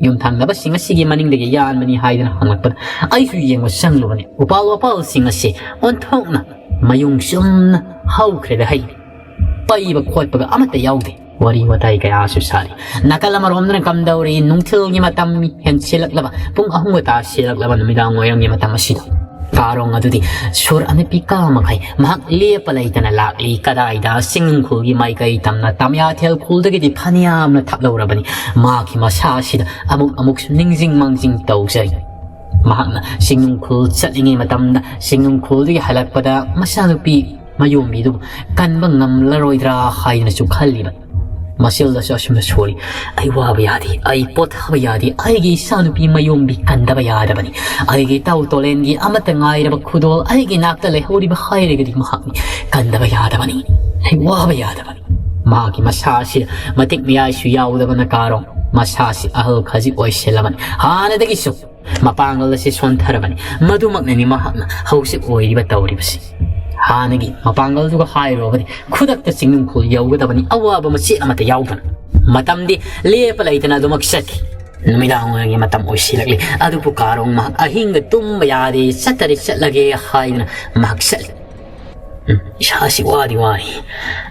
ꯌꯨꯝꯊꯪꯅꯕꯁꯤꯡ ꯑꯁꯤꯒꯤ ꯃꯅꯤꯡꯗꯒꯤ ꯌꯥꯟꯕꯅꯤ ꯍꯥꯏꯗꯨꯅ ꯍꯪꯂꯛꯄꯗ ꯑꯩꯁꯨ ꯌꯦꯡꯕ ꯆꯪꯂꯨꯕꯅꯤ꯫ ꯎꯄꯥꯜ ꯋꯥꯄꯥꯜꯁꯤꯡ ꯑꯁꯤ ꯑꯣꯟꯊꯣꯛꯅ ꯃꯌꯨꯡ ꯆꯨꯝꯅ ꯍꯧꯈ꯭ꯔꯦꯗ ꯍꯩ꯫ ꯄꯩꯕ ꯈꯣꯠꯄꯒ ꯑꯃꯠꯇ ꯌꯥꯎꯗꯦ꯫ ꯋꯥꯔꯤ ꯋꯥꯇꯥꯏ ꯀꯌꯥꯁꯨ ꯁꯥꯔꯤ꯫ ꯅꯥꯀꯜ ꯑꯃꯔꯣꯝꯗꯅ ꯀꯝꯗꯧꯔꯤ? ꯅꯨꯡꯊꯤꯜꯒꯤ ꯃꯇꯝ ꯍꯦꯟꯁꯤꯜꯂꯛꯂꯕ, ꯄꯨꯡ ꯑꯍꯨꯝꯒ ꯇꯥꯁꯤꯜꯂꯛꯂꯕ, ꯅꯨꯃꯤꯗꯥꯡ ꯋꯥꯏꯔꯝꯒꯤ ꯃꯇꯝ ꯑꯁꯤꯗ ꯀꯥꯔꯣꯡ ꯑꯗꯨꯗꯤ ꯁꯣꯔ ꯑꯃ ꯄꯤꯀꯥ ꯃꯈꯩ ꯃꯍꯥꯛ ꯂꯦꯞꯄ ꯂꯩꯇꯅ ꯂꯥꯛꯂꯤ꯫ ꯀꯗꯥꯏꯗ? ꯆꯤꯡꯅꯨꯡꯈꯨꯜꯒꯤ ꯃꯥꯏꯀꯩ ꯇꯝꯅ ꯇꯝꯌꯥꯊꯦꯜ ꯈꯨꯜꯗꯒꯤꯗꯤ ꯐꯅꯌꯥꯝꯅ ꯊꯥꯞꯂꯧꯔꯕꯅꯤ꯫ ꯃꯍꯥꯛꯀꯤ ꯃꯁꯥ ꯑꯁꯤꯗ ꯑꯃꯨꯛ ꯑꯃꯨꯛꯁꯨ ꯅꯤꯡꯁꯤꯡ ꯃꯥꯡꯖꯤꯡ ꯇꯧꯖꯔꯤ꯫ ꯃꯍꯥꯛꯅ ꯆꯤꯡꯅꯨꯡꯈꯨꯜ ꯆꯠꯂꯤꯉꯩ ꯃꯇꯝꯗ ꯆꯤꯡꯅꯨꯡꯈꯨꯜꯗꯒꯤ ꯍꯜꯂꯛꯄꯗ ꯃꯆꯥꯅꯨꯄꯤ ꯃꯌꯣꯝꯕꯤꯗꯨꯕꯨ ꯀꯟꯕ ꯉꯝꯂꯔꯣꯏꯗ꯭ꯔꯥ ꯍꯥꯏꯅꯁꯨ ꯈꯜꯂꯤꯕ꯫ ꯃꯁꯤꯜꯗꯁꯨ ꯑꯁꯨꯝꯅ ꯁꯣꯜꯂꯤ, "ꯑꯩ ꯋꯥꯕ ꯌꯥꯗꯦ, ꯑꯩ ꯄꯣꯊꯥꯕ ꯌꯥꯗꯦ, ꯑꯩꯒꯤ ꯏꯆꯥꯅꯨꯄꯤ ꯃꯌꯣꯝꯕꯤ ꯀꯟꯗꯕ ꯌꯥꯗꯕꯅꯤ, ꯑꯩꯒꯤ ꯏꯇꯥꯎ ꯇꯣꯂꯦꯟꯒꯤ ꯑꯃꯠꯇ ꯉꯥꯏꯔꯕ ꯈꯨꯗꯣꯜ ꯑꯩꯒꯤ ꯅꯥꯛꯇ ꯂꯩꯍꯧꯔꯤꯕ ꯍꯥꯏꯔꯒꯗꯤ ꯃꯍꯥꯛꯅꯤ꯫ ꯀꯟꯗꯕ ꯌꯥꯗꯕꯅꯤ, ꯑꯩ ꯋꯥꯕ ꯌꯥꯗꯕꯅꯤ꯫" ꯃꯍꯥꯛꯀꯤ ꯃꯁꯥ ꯑꯁꯤꯗ ꯃꯇꯤꯛ ꯃꯌꯥꯏꯁꯨ ꯌꯥꯎꯗꯕꯅ ꯀꯥꯔꯣꯡ ꯃꯁꯥꯁꯤ ꯑꯍꯜ ꯈꯖꯤꯛ ꯑꯣꯏꯁꯤꯜꯂꯕꯅꯤ꯫ ꯍꯥꯟꯅꯗꯒꯤꯁꯨ ꯃꯄꯥꯡꯒꯜ ꯑꯁꯤ ꯁꯣꯟꯊꯔꯕꯅꯤ꯫ ꯃꯗꯨꯃꯛꯅꯅꯤ ꯃꯍꯥꯛꯅ ꯍꯧꯖꯤꯛ ꯑꯣꯏꯔꯤꯕ ꯇꯧꯔꯤꯕꯁꯤ꯫ ꯍꯥꯟꯅꯒꯤ ꯃꯄꯥꯡꯒꯜꯗꯨꯒ ꯍꯥꯏꯔꯨꯔꯕꯗꯤ ꯈꯨꯗꯛꯇ ꯆꯤꯡꯅꯨꯡꯈꯣꯜ ꯌꯧꯒꯗꯕꯅꯤ, ꯑꯋꯥꯕ ꯃꯆꯦꯠ ꯑꯃꯠꯇ ꯌꯥꯎꯗꯅ꯫ ꯃꯇꯝꯗꯤ ꯂꯦꯞꯄ ꯂꯩꯇꯅ ꯑꯗꯨꯃꯛ ꯆꯠꯈꯤ꯫ ꯅꯨꯃꯤꯗꯥꯡ ꯋꯥꯏꯔꯝꯒꯤ ꯃꯇꯝ ꯑꯣꯏꯁꯤꯜꯂꯛꯂꯤ꯫ ꯑꯗꯨꯕꯨ ꯀꯥꯔꯣꯡ ꯃꯍꯥꯛ ꯑꯍꯤꯡꯒ ꯇꯨꯝꯕ ꯌꯥꯗꯦ, ꯆꯠꯇꯔꯦ ꯆꯠꯂꯒꯦ ꯍꯥꯏꯗꯨꯅ ꯃꯍꯥꯛ ꯆꯠꯂꯤ꯫ ꯎꯝ, ꯏꯁꯥꯁꯤ ꯋꯥꯗꯤ ꯋꯥꯔꯤ꯫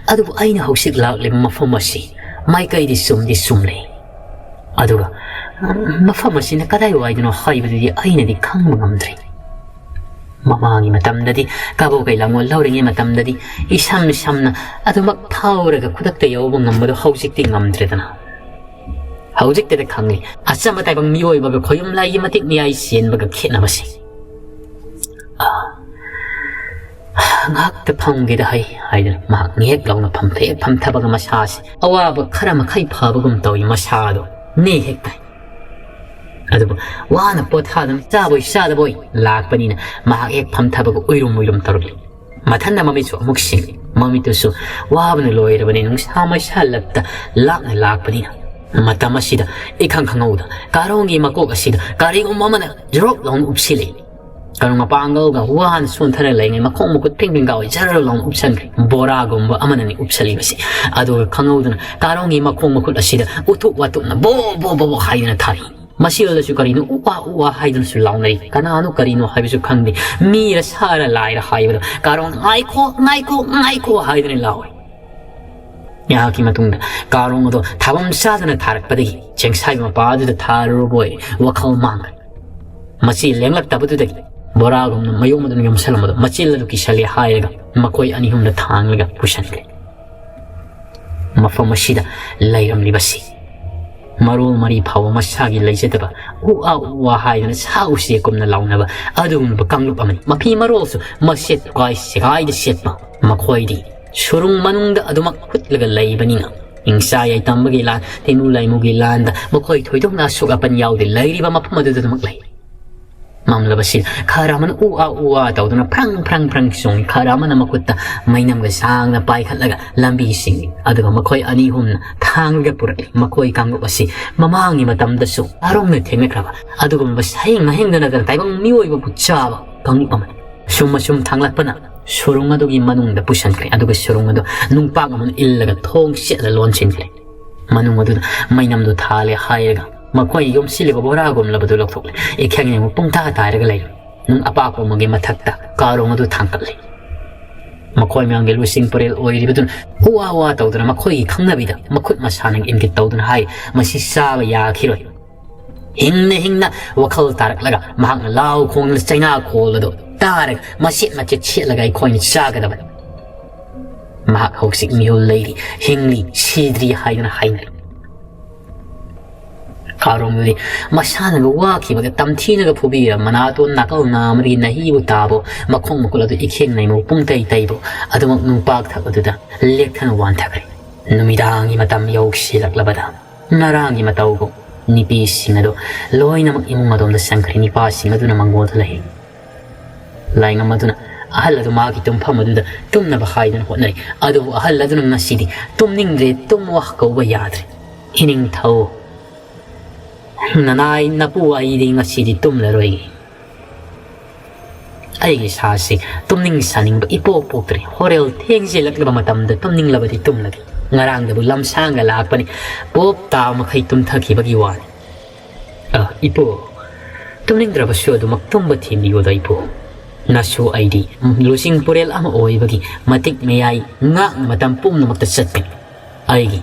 ꯑꯗꯨꯕꯨ ꯑꯩꯅ ꯍꯧꯖꯤꯛ ꯂꯥꯛꯂꯤꯕ ꯃꯐꯝ ꯑꯁꯤ ꯃꯥꯏꯀꯩꯗꯤ ꯆꯨꯝꯗꯤ ꯆꯨꯝꯂꯦ꯫ ꯑꯗꯨꯒ, ꯎꯝ, ꯃꯐꯝ ꯑꯁꯤꯅ ꯀꯗꯥꯏꯋꯥꯏꯗꯅꯣ ꯍꯥꯏꯕꯗꯨꯗꯤ ꯑꯩꯅꯗꯤ ꯈꯪꯕ ꯉꯝꯗ꯭ꯔꯦ꯫ ꯃꯃꯥꯡꯒꯤ ꯃꯇꯝꯗꯗꯤ ꯀꯕꯣꯀꯩ ꯂꯥꯡꯒꯣꯜ ꯂꯧꯔꯤꯉꯩ ꯃꯇꯝꯗꯗꯤ ꯏꯁꯝ ꯁꯝꯅ ꯑꯗꯨꯃꯛ ꯐꯥꯎꯔꯒ ꯈꯨꯗꯛꯇ ꯌꯧꯕ ꯉꯝꯕꯗꯣ ꯍꯧꯖꯤꯛꯇꯤ ꯉꯝꯗ꯭ꯔꯦꯗꯅ꯫ ꯍꯧꯖꯤꯛꯇꯗ ꯈꯪꯂꯤ ꯑꯆꯝꯕ ꯇꯥꯏꯕꯪ ꯃꯤꯑꯣꯏꯕꯒ ꯈꯣꯌꯨꯝ ꯂꯥꯏꯒꯤ ꯃꯇꯤꯛ ꯃꯌꯥꯏ ꯆꯦꯟꯕꯒ ꯈꯦꯠꯅꯕꯁꯦ꯫ "ꯑꯥ, ꯉꯥꯏꯍꯥꯛꯇ ꯐꯝꯒꯦꯗ ꯍꯩ," ꯍꯥꯏꯗꯨꯅ ꯃꯍꯥꯛ ꯉꯦꯛ ꯂꯥꯎꯅ ꯐꯝꯊ-, ꯍꯦꯛ ꯐꯝꯊꯕꯒ ꯃꯁꯥꯁꯤ ꯑꯋꯥꯕ ꯈꯔ ꯃꯈꯩ ꯐꯕꯒꯨꯝ ꯇꯧꯏ꯫ ꯃꯁꯥꯗꯣ ꯅꯦ ꯍꯦꯛ ꯇꯥꯏ꯫ ꯑꯗꯨꯕꯨ ꯋꯥꯅ ꯄꯣꯊꯥꯗꯅ ꯆꯥꯕꯣꯏ ꯆꯥꯗꯕꯣꯏ ꯂꯥꯛꯄꯅꯤꯅ ꯃꯍꯥꯛ ꯍꯦꯛ ꯐꯝꯊꯕꯒ ꯎꯏꯔꯨꯝ ꯎꯏꯔꯨꯝ ꯇꯧꯔꯛꯂꯤ꯫ ꯃꯊꯟꯗ ꯃꯃꯤꯠꯁꯨ ꯑꯃꯨꯛ ꯁꯤꯡꯂꯤ꯫ ꯃꯃꯤꯠꯇꯨꯁꯨ ꯋꯥꯕꯅ ꯂꯣꯏꯔꯕꯅꯤ, ꯅꯨꯡꯁꯥ ꯃꯩꯁꯥ ꯂꯞꯇ ꯂꯥꯞꯅ ꯂꯥꯛꯄꯅꯤꯅ꯫ ꯃꯇꯝ ꯑꯁꯤꯗ ꯏꯈꯪ ꯈꯪꯍꯧꯗ ꯀꯥꯔꯣꯡꯒꯤ ꯃꯀꯣꯛ ꯑꯁꯤꯗ ꯀꯔꯤꯒꯨꯝꯕ ꯑꯃꯅ ꯖ꯭ꯔꯣꯞ ꯂꯥꯎꯅ ꯎꯞꯁꯤꯜꯂꯛꯏ꯫ ꯀꯩꯅꯣ, ꯃꯄꯥꯡꯒꯜꯒ ꯋꯥꯅ ꯁꯣꯟꯊꯔ ꯂꯩꯉꯩ ꯃꯈꯣꯡ ꯃꯈꯨꯠ ꯐꯤꯡ ꯐꯤꯡ ꯀꯥꯎꯏ ꯖꯔ ꯂꯥꯎꯅ ꯎꯞꯁꯟꯈ꯭ꯔꯦ꯫ ꯕꯣꯔꯥꯒꯨꯝꯕ ꯑꯃꯅꯅꯤ ꯎꯞꯁꯜꯂꯤꯕꯁꯤ꯫ ꯑꯗꯨꯒ ꯈꯪꯍꯧꯗꯅ ꯀꯥꯔꯣꯡꯒꯤ ꯃꯈꯣꯡ ꯃꯈꯨꯠ ꯑꯁꯤꯗ ꯎꯇꯨꯞ ꯋꯥꯇꯨꯞꯅ ꯕꯣ ꯕꯣ ꯕꯣ ꯕꯣ ꯍꯥꯏꯗꯅ ꯊꯥꯔꯛꯏ꯫ ꯃꯁꯤ ꯑꯣꯏꯔꯁꯨ ꯀꯔꯤꯅꯣ ꯎ ꯋꯥ ꯎ ꯋꯥ ꯍꯥꯏꯗꯨꯅꯁꯨ ꯂꯥꯎꯅꯔꯤ꯫ ꯀꯅꯥꯅꯣ ꯀꯔꯤꯅꯣ ꯍꯥꯏꯕꯁꯨ ꯈꯪꯗꯦ꯫ ꯃꯤꯔ ꯁꯥꯔ ꯂꯥꯏꯔ ꯍꯥꯏꯕꯗꯣ ꯀꯥꯔꯣꯡ "ꯉꯥꯏꯈꯣ ꯉꯥꯏꯈꯣ ꯉꯥꯏꯈꯣ" ꯍꯥꯏꯗꯨꯅ ꯂꯥꯎꯔꯤ꯫ ꯉꯥꯏꯍꯥꯛꯀꯤ ꯃꯇꯨꯡꯗ ꯀꯥꯔꯣꯡ ꯑꯗꯣ ꯊꯥꯐꯝ ꯆꯥꯗꯅ ꯊꯥꯔꯛꯄꯗꯒꯤ ꯆꯦꯡꯁꯥꯏꯕ ꯃꯄꯥ ꯑꯗꯨꯗ ꯊꯥꯔꯨꯔꯕꯣꯏ ꯋꯥꯈꯜ ꯃꯥꯡꯈ꯭ꯔꯦ꯫ ꯃꯁꯤ ꯂꯦꯡꯂꯛꯇꯕꯗꯨꯗꯒꯤ ꯕꯣꯔꯥꯒꯨꯝꯅ ꯃꯌꯣꯝ ꯑꯗꯨꯅ ꯌꯣꯝꯁꯜꯂꯝꯕꯗꯣ ꯃꯆꯤꯜ ꯑꯗꯨ ꯀꯤꯁꯜꯂꯦ ꯍꯥꯏꯔꯒ ꯃꯈꯣꯏ ꯑꯅꯤ ꯑꯍꯨꯝꯗ ꯊꯥꯡꯂꯒ ꯄꯨꯁꯟꯈ꯭ꯔꯦ꯫ ꯃꯐꯝ ꯑꯁꯤꯗ ꯂꯩꯔꯝꯂꯤꯕꯁꯤ ꯃꯔꯣꯜ ꯃꯔꯤ ꯐꯥꯎꯕ ꯃꯁꯥꯒꯤ ꯂꯩꯖꯗꯕ ꯎ ꯑꯥ ꯎ ꯑꯥ ꯍꯥꯏꯗꯅ ꯁꯥ ꯎꯆꯦꯛꯀꯨꯝꯅ ꯂꯥꯎꯅꯕ ꯑꯗꯨꯒꯨꯝꯂꯕ ꯀꯥꯡꯂꯨꯞ ꯑꯃꯅꯤ꯫ ꯃꯐꯤ ꯃꯔꯣꯜꯁꯨ ꯃꯁꯦꯠ ꯀꯥꯏ ꯁꯦꯒꯥꯏꯗ ꯁꯦꯠꯄ ꯃꯈꯣꯏꯗꯤ ꯁꯨꯔꯨꯡ ꯃꯅꯨꯡꯗ ꯑꯗꯨꯃꯛ ꯍꯨꯠꯂꯒ ꯂꯩꯕꯅꯤꯅ ꯍꯤꯡꯁꯥ ꯌꯥꯏꯇꯝꯕꯒꯤ ꯂꯥꯟ, ꯇꯤꯃꯨ ꯂꯩꯃꯨꯒꯤ ꯂꯥꯟꯗ ꯃꯈꯣꯏ ꯊꯣꯏꯗꯣꯛꯅ ꯑꯁꯣꯛ ꯑꯄꯟ ꯌꯥꯎꯗꯦ꯫ ꯂꯩꯔꯤꯕ ꯃꯐꯝ ꯑꯗꯨꯗ ꯑꯗꯨꯃꯛ ꯂꯩ꯫ ꯃꯝꯂꯕꯁꯤꯗ ꯈꯔ ꯑꯃꯅ ꯎ ꯑꯥ ꯎ ꯑꯥ ꯇꯧꯗꯨꯅ ꯐ꯭ꯔꯪ ꯐ꯭ꯔꯪ ꯐ꯭ꯔꯪ ꯆꯣꯡꯏ, ꯈꯔ ꯑꯃꯅ ꯃꯈꯨꯠꯇ ꯃꯩꯅꯝꯒ ꯁꯥꯡꯅ ꯄꯥꯏꯈꯠꯂꯒ ꯂꯝꯕꯤ ꯁꯤꯡꯏ꯫ ꯑꯗꯨꯒ ꯃꯈꯣꯏ ꯑꯅꯤ ꯑꯍꯨꯝꯅ ꯊꯥꯡꯂꯒ ꯄꯨꯔꯛꯂꯤ꯫ ꯃꯈꯣꯏ ꯀꯥꯡꯂꯨꯞ ꯑꯁꯤ ꯃꯃꯥꯡꯒꯤ ꯃꯇꯝꯗꯁꯨ ꯀꯥꯔꯣꯡꯅ ꯊꯦꯡꯅꯈ꯭ꯔꯕ ꯑꯗꯨꯒꯨꯝꯂꯕ ꯁꯥꯍꯤꯡ ꯅꯥꯍꯤꯡꯗ ꯅꯠꯇꯅ ꯇꯥꯏꯕꯪ ꯃꯤꯑꯣꯏꯕꯕꯨ ꯆꯥꯕ ꯀꯥꯡꯂꯨꯞ ꯑꯃꯅꯤ꯫ ꯑꯁꯨꯝ ꯑꯁꯨꯝ ꯊꯥꯡꯂꯛꯄꯅ ꯁꯨꯔꯨꯡ ꯑꯗꯨꯒꯤ ꯃꯅꯨꯡꯗ ꯄꯨꯁꯤꯟꯈ꯭ꯔꯦ꯫ ꯑꯗꯨꯒ ꯁꯨꯔꯨꯡ ꯑꯗꯨ ꯅꯨꯡꯄꯥꯛ ꯑꯃꯅ ꯏꯜꯂꯒ ꯊꯣꯡ ꯆꯦꯠꯅ ꯂꯣꯟꯁꯤꯟꯈ꯭ꯔꯦ꯫ ꯃꯅꯨꯡ ꯑꯗꯨꯗ ꯃꯩꯅꯝꯗꯨ ꯊꯥꯜꯂꯦ ꯍꯥꯏꯔꯒ ꯃꯈꯣꯏ ꯌꯣꯝꯁꯤꯜꯂꯤꯕ ꯕꯣꯔꯥꯒꯨꯝꯂꯕꯗꯨ ꯂꯧꯊꯣꯛꯂꯦ꯫ ꯏꯈꯦꯡ ꯌꯦꯡꯕ ꯄꯨꯡꯇꯥ ꯇꯥꯔꯒ ꯂꯩꯔꯦ꯫ ꯅꯨꯡ ꯑꯄꯥꯛꯄ ꯑꯃꯒꯤ ꯃꯊꯛꯇ ꯀꯥꯔꯣꯡ ꯑꯗꯨ ꯊꯥꯡꯀꯠꯂꯦ꯫ ꯃꯈꯣꯏ ꯃꯌꯥꯝꯒꯤ ꯂꯨꯆꯤꯡ ꯄꯨꯔꯦꯜ ꯑꯣꯏꯔꯤꯕꯗꯨꯅ ꯎ ꯋꯥ ꯋꯥ ꯇꯧꯗꯨꯅ ꯃꯈꯣꯏꯒꯤ ꯈꯪꯅꯕꯤꯗ ꯃꯈꯨꯠ ꯃꯁꯥꯅ ꯏꯪꯒꯤꯠ ꯇꯧꯗꯨꯅ ꯍꯥꯏ, "ꯃꯁꯤ ꯆꯥꯕ ꯌꯥꯈꯤꯔꯣꯏ"꯫ ꯍꯤꯡꯅ ꯍꯤꯡꯅ ꯋꯥꯈꯜ ꯇꯥꯔꯛꯂꯒ ꯃꯍꯥꯛꯅ ꯂꯥꯎ ꯈꯣꯡꯗꯨꯅ ꯆꯩꯅꯥ ꯈꯣꯜ ꯑꯗꯨ ꯇꯥꯔꯒ ꯃꯆꯦꯠ ꯃꯆꯦꯠ ꯁꯦꯠꯂꯒ ꯑꯩꯈꯣꯏꯅ ꯆꯥꯒꯗꯕꯅꯤ꯫ ꯃꯍꯥꯛ ꯍꯧꯖꯤꯛ ꯃꯤꯍꯨꯜ ꯂꯩꯔꯤ, ꯍꯤꯡꯂꯤ, ꯁꯤꯗ꯭ꯔꯤ ꯍꯥꯏꯗꯨꯅ ꯍꯥꯏꯅꯔꯤ꯫ ꯀꯥꯔꯣꯡꯗꯨꯗꯤ ꯃꯁꯥꯅꯒ ꯋꯥꯈꯤꯕꯒ ꯇꯝꯊꯤꯅꯒ ꯐꯨꯕꯤꯔ ꯃꯅꯥꯇꯣꯟ ꯅꯥꯀꯜ ꯅꯥꯝꯃꯗꯒꯤ ꯅꯍꯤꯕꯨ ꯇꯥꯕꯣ, ꯃꯈꯣꯡ ꯃꯈꯨꯠ ꯑꯗꯨ ꯏꯈꯦꯡ ꯅꯩꯃꯧ ꯄꯨꯡꯇꯩ ꯇꯩꯕꯣ, ꯑꯗꯨꯃꯛ ꯅꯨꯡꯄꯥꯛꯊꯛ ꯑꯗꯨꯗ ꯂꯦꯛꯊꯅ ꯋꯥꯟꯊꯈ꯭ꯔꯦ꯫ ꯅꯨꯃꯤꯗꯥꯡꯒꯤ ꯃꯇꯝ ꯌꯧꯁꯤꯜꯂꯛꯂꯕꯗ ꯉꯔꯥꯡꯒꯤ ꯃꯇꯧꯒꯨꯝ ꯅꯨꯄꯤꯁꯤꯡ ꯑꯗꯨ ꯂꯣꯏꯅꯃꯛ ꯏꯃꯨꯡ ꯑꯗꯣꯝꯗ ꯆꯪꯈ꯭ꯔꯦ꯫ ꯅꯨꯄꯥꯁꯤꯡ ꯑꯗꯨꯅ ꯃꯪꯒꯣꯜꯗ ꯂꯩ꯫ ꯂꯥꯏꯉꯝ ꯑꯗꯨꯅ ꯑꯍꯜ ꯑꯗꯨ ꯃꯥꯒꯤ ꯇꯨꯝꯐꯝ ꯑꯗꯨꯗ ꯇꯨꯝꯅꯕ ꯍꯥꯏꯗꯨꯅ ꯍꯣꯠꯅꯔꯤ꯫ ꯑꯗꯨꯕꯨ ꯑꯍꯜ ꯑꯗꯨꯅ ꯉꯁꯤꯗꯤ "ꯇꯨꯝꯅꯤꯡꯗ꯭ꯔꯦ, ꯇꯨꯝꯃꯣ" ꯀꯧꯕ ꯌꯥꯗ꯭ꯔꯦ꯫ "ꯏꯅꯤꯡꯊꯧ, ꯅꯅꯥꯏ ꯅꯄꯨ, ꯑꯩꯗꯤ ꯉꯁꯤꯗꯤ ꯇꯨꯝꯂꯔꯣꯏ"꯫ ꯑꯩꯒꯤ ꯏꯁꯥꯁꯤ ꯇꯨꯝꯅꯤꯡ ꯁꯥꯅꯤꯡꯕ ꯏꯄꯣꯛ ꯄꯣꯛꯇ꯭ꯔꯦ꯫ ꯍꯣꯔꯦꯜ ꯊꯦꯡꯖꯤꯜꯂꯛꯂꯕ ꯃꯇꯝꯗ ꯇꯨꯝꯅꯤꯡꯂꯕꯗꯤ ꯇꯨꯝꯂꯒꯦ꯫ ꯉꯔꯥꯡꯗꯕꯨ ꯂꯝꯁꯥꯡꯒ ꯂꯥꯛꯄꯅꯤ, ꯄꯣꯞ ꯇꯥꯕ ꯃꯈꯩ ꯇꯨꯝꯊꯈꯤꯕꯒꯤ ꯋꯥꯅꯤ꯫ ꯑ, ꯏꯄꯨ, ꯇꯨꯝꯅꯤꯡꯗ꯭ꯔꯕꯁꯨ ꯑꯗꯨꯃꯛ ꯇꯨꯝꯕ ꯊꯤꯡꯕꯤꯌꯨꯗ, ꯏꯄꯨ꯫ ꯅꯁꯨ ꯑꯩꯗꯤ ꯂꯨꯆꯤꯡ ꯄꯨꯔꯦꯜ ꯑꯃ ꯑꯣꯏꯕꯒꯤ ꯃꯇꯤꯛ ꯃꯌꯥꯏ ꯉꯥꯛꯅ ꯃꯇꯝ ꯄꯨꯝꯅꯃꯛꯇ ꯆꯠꯄꯅꯤ꯫ ꯑꯩꯒꯤ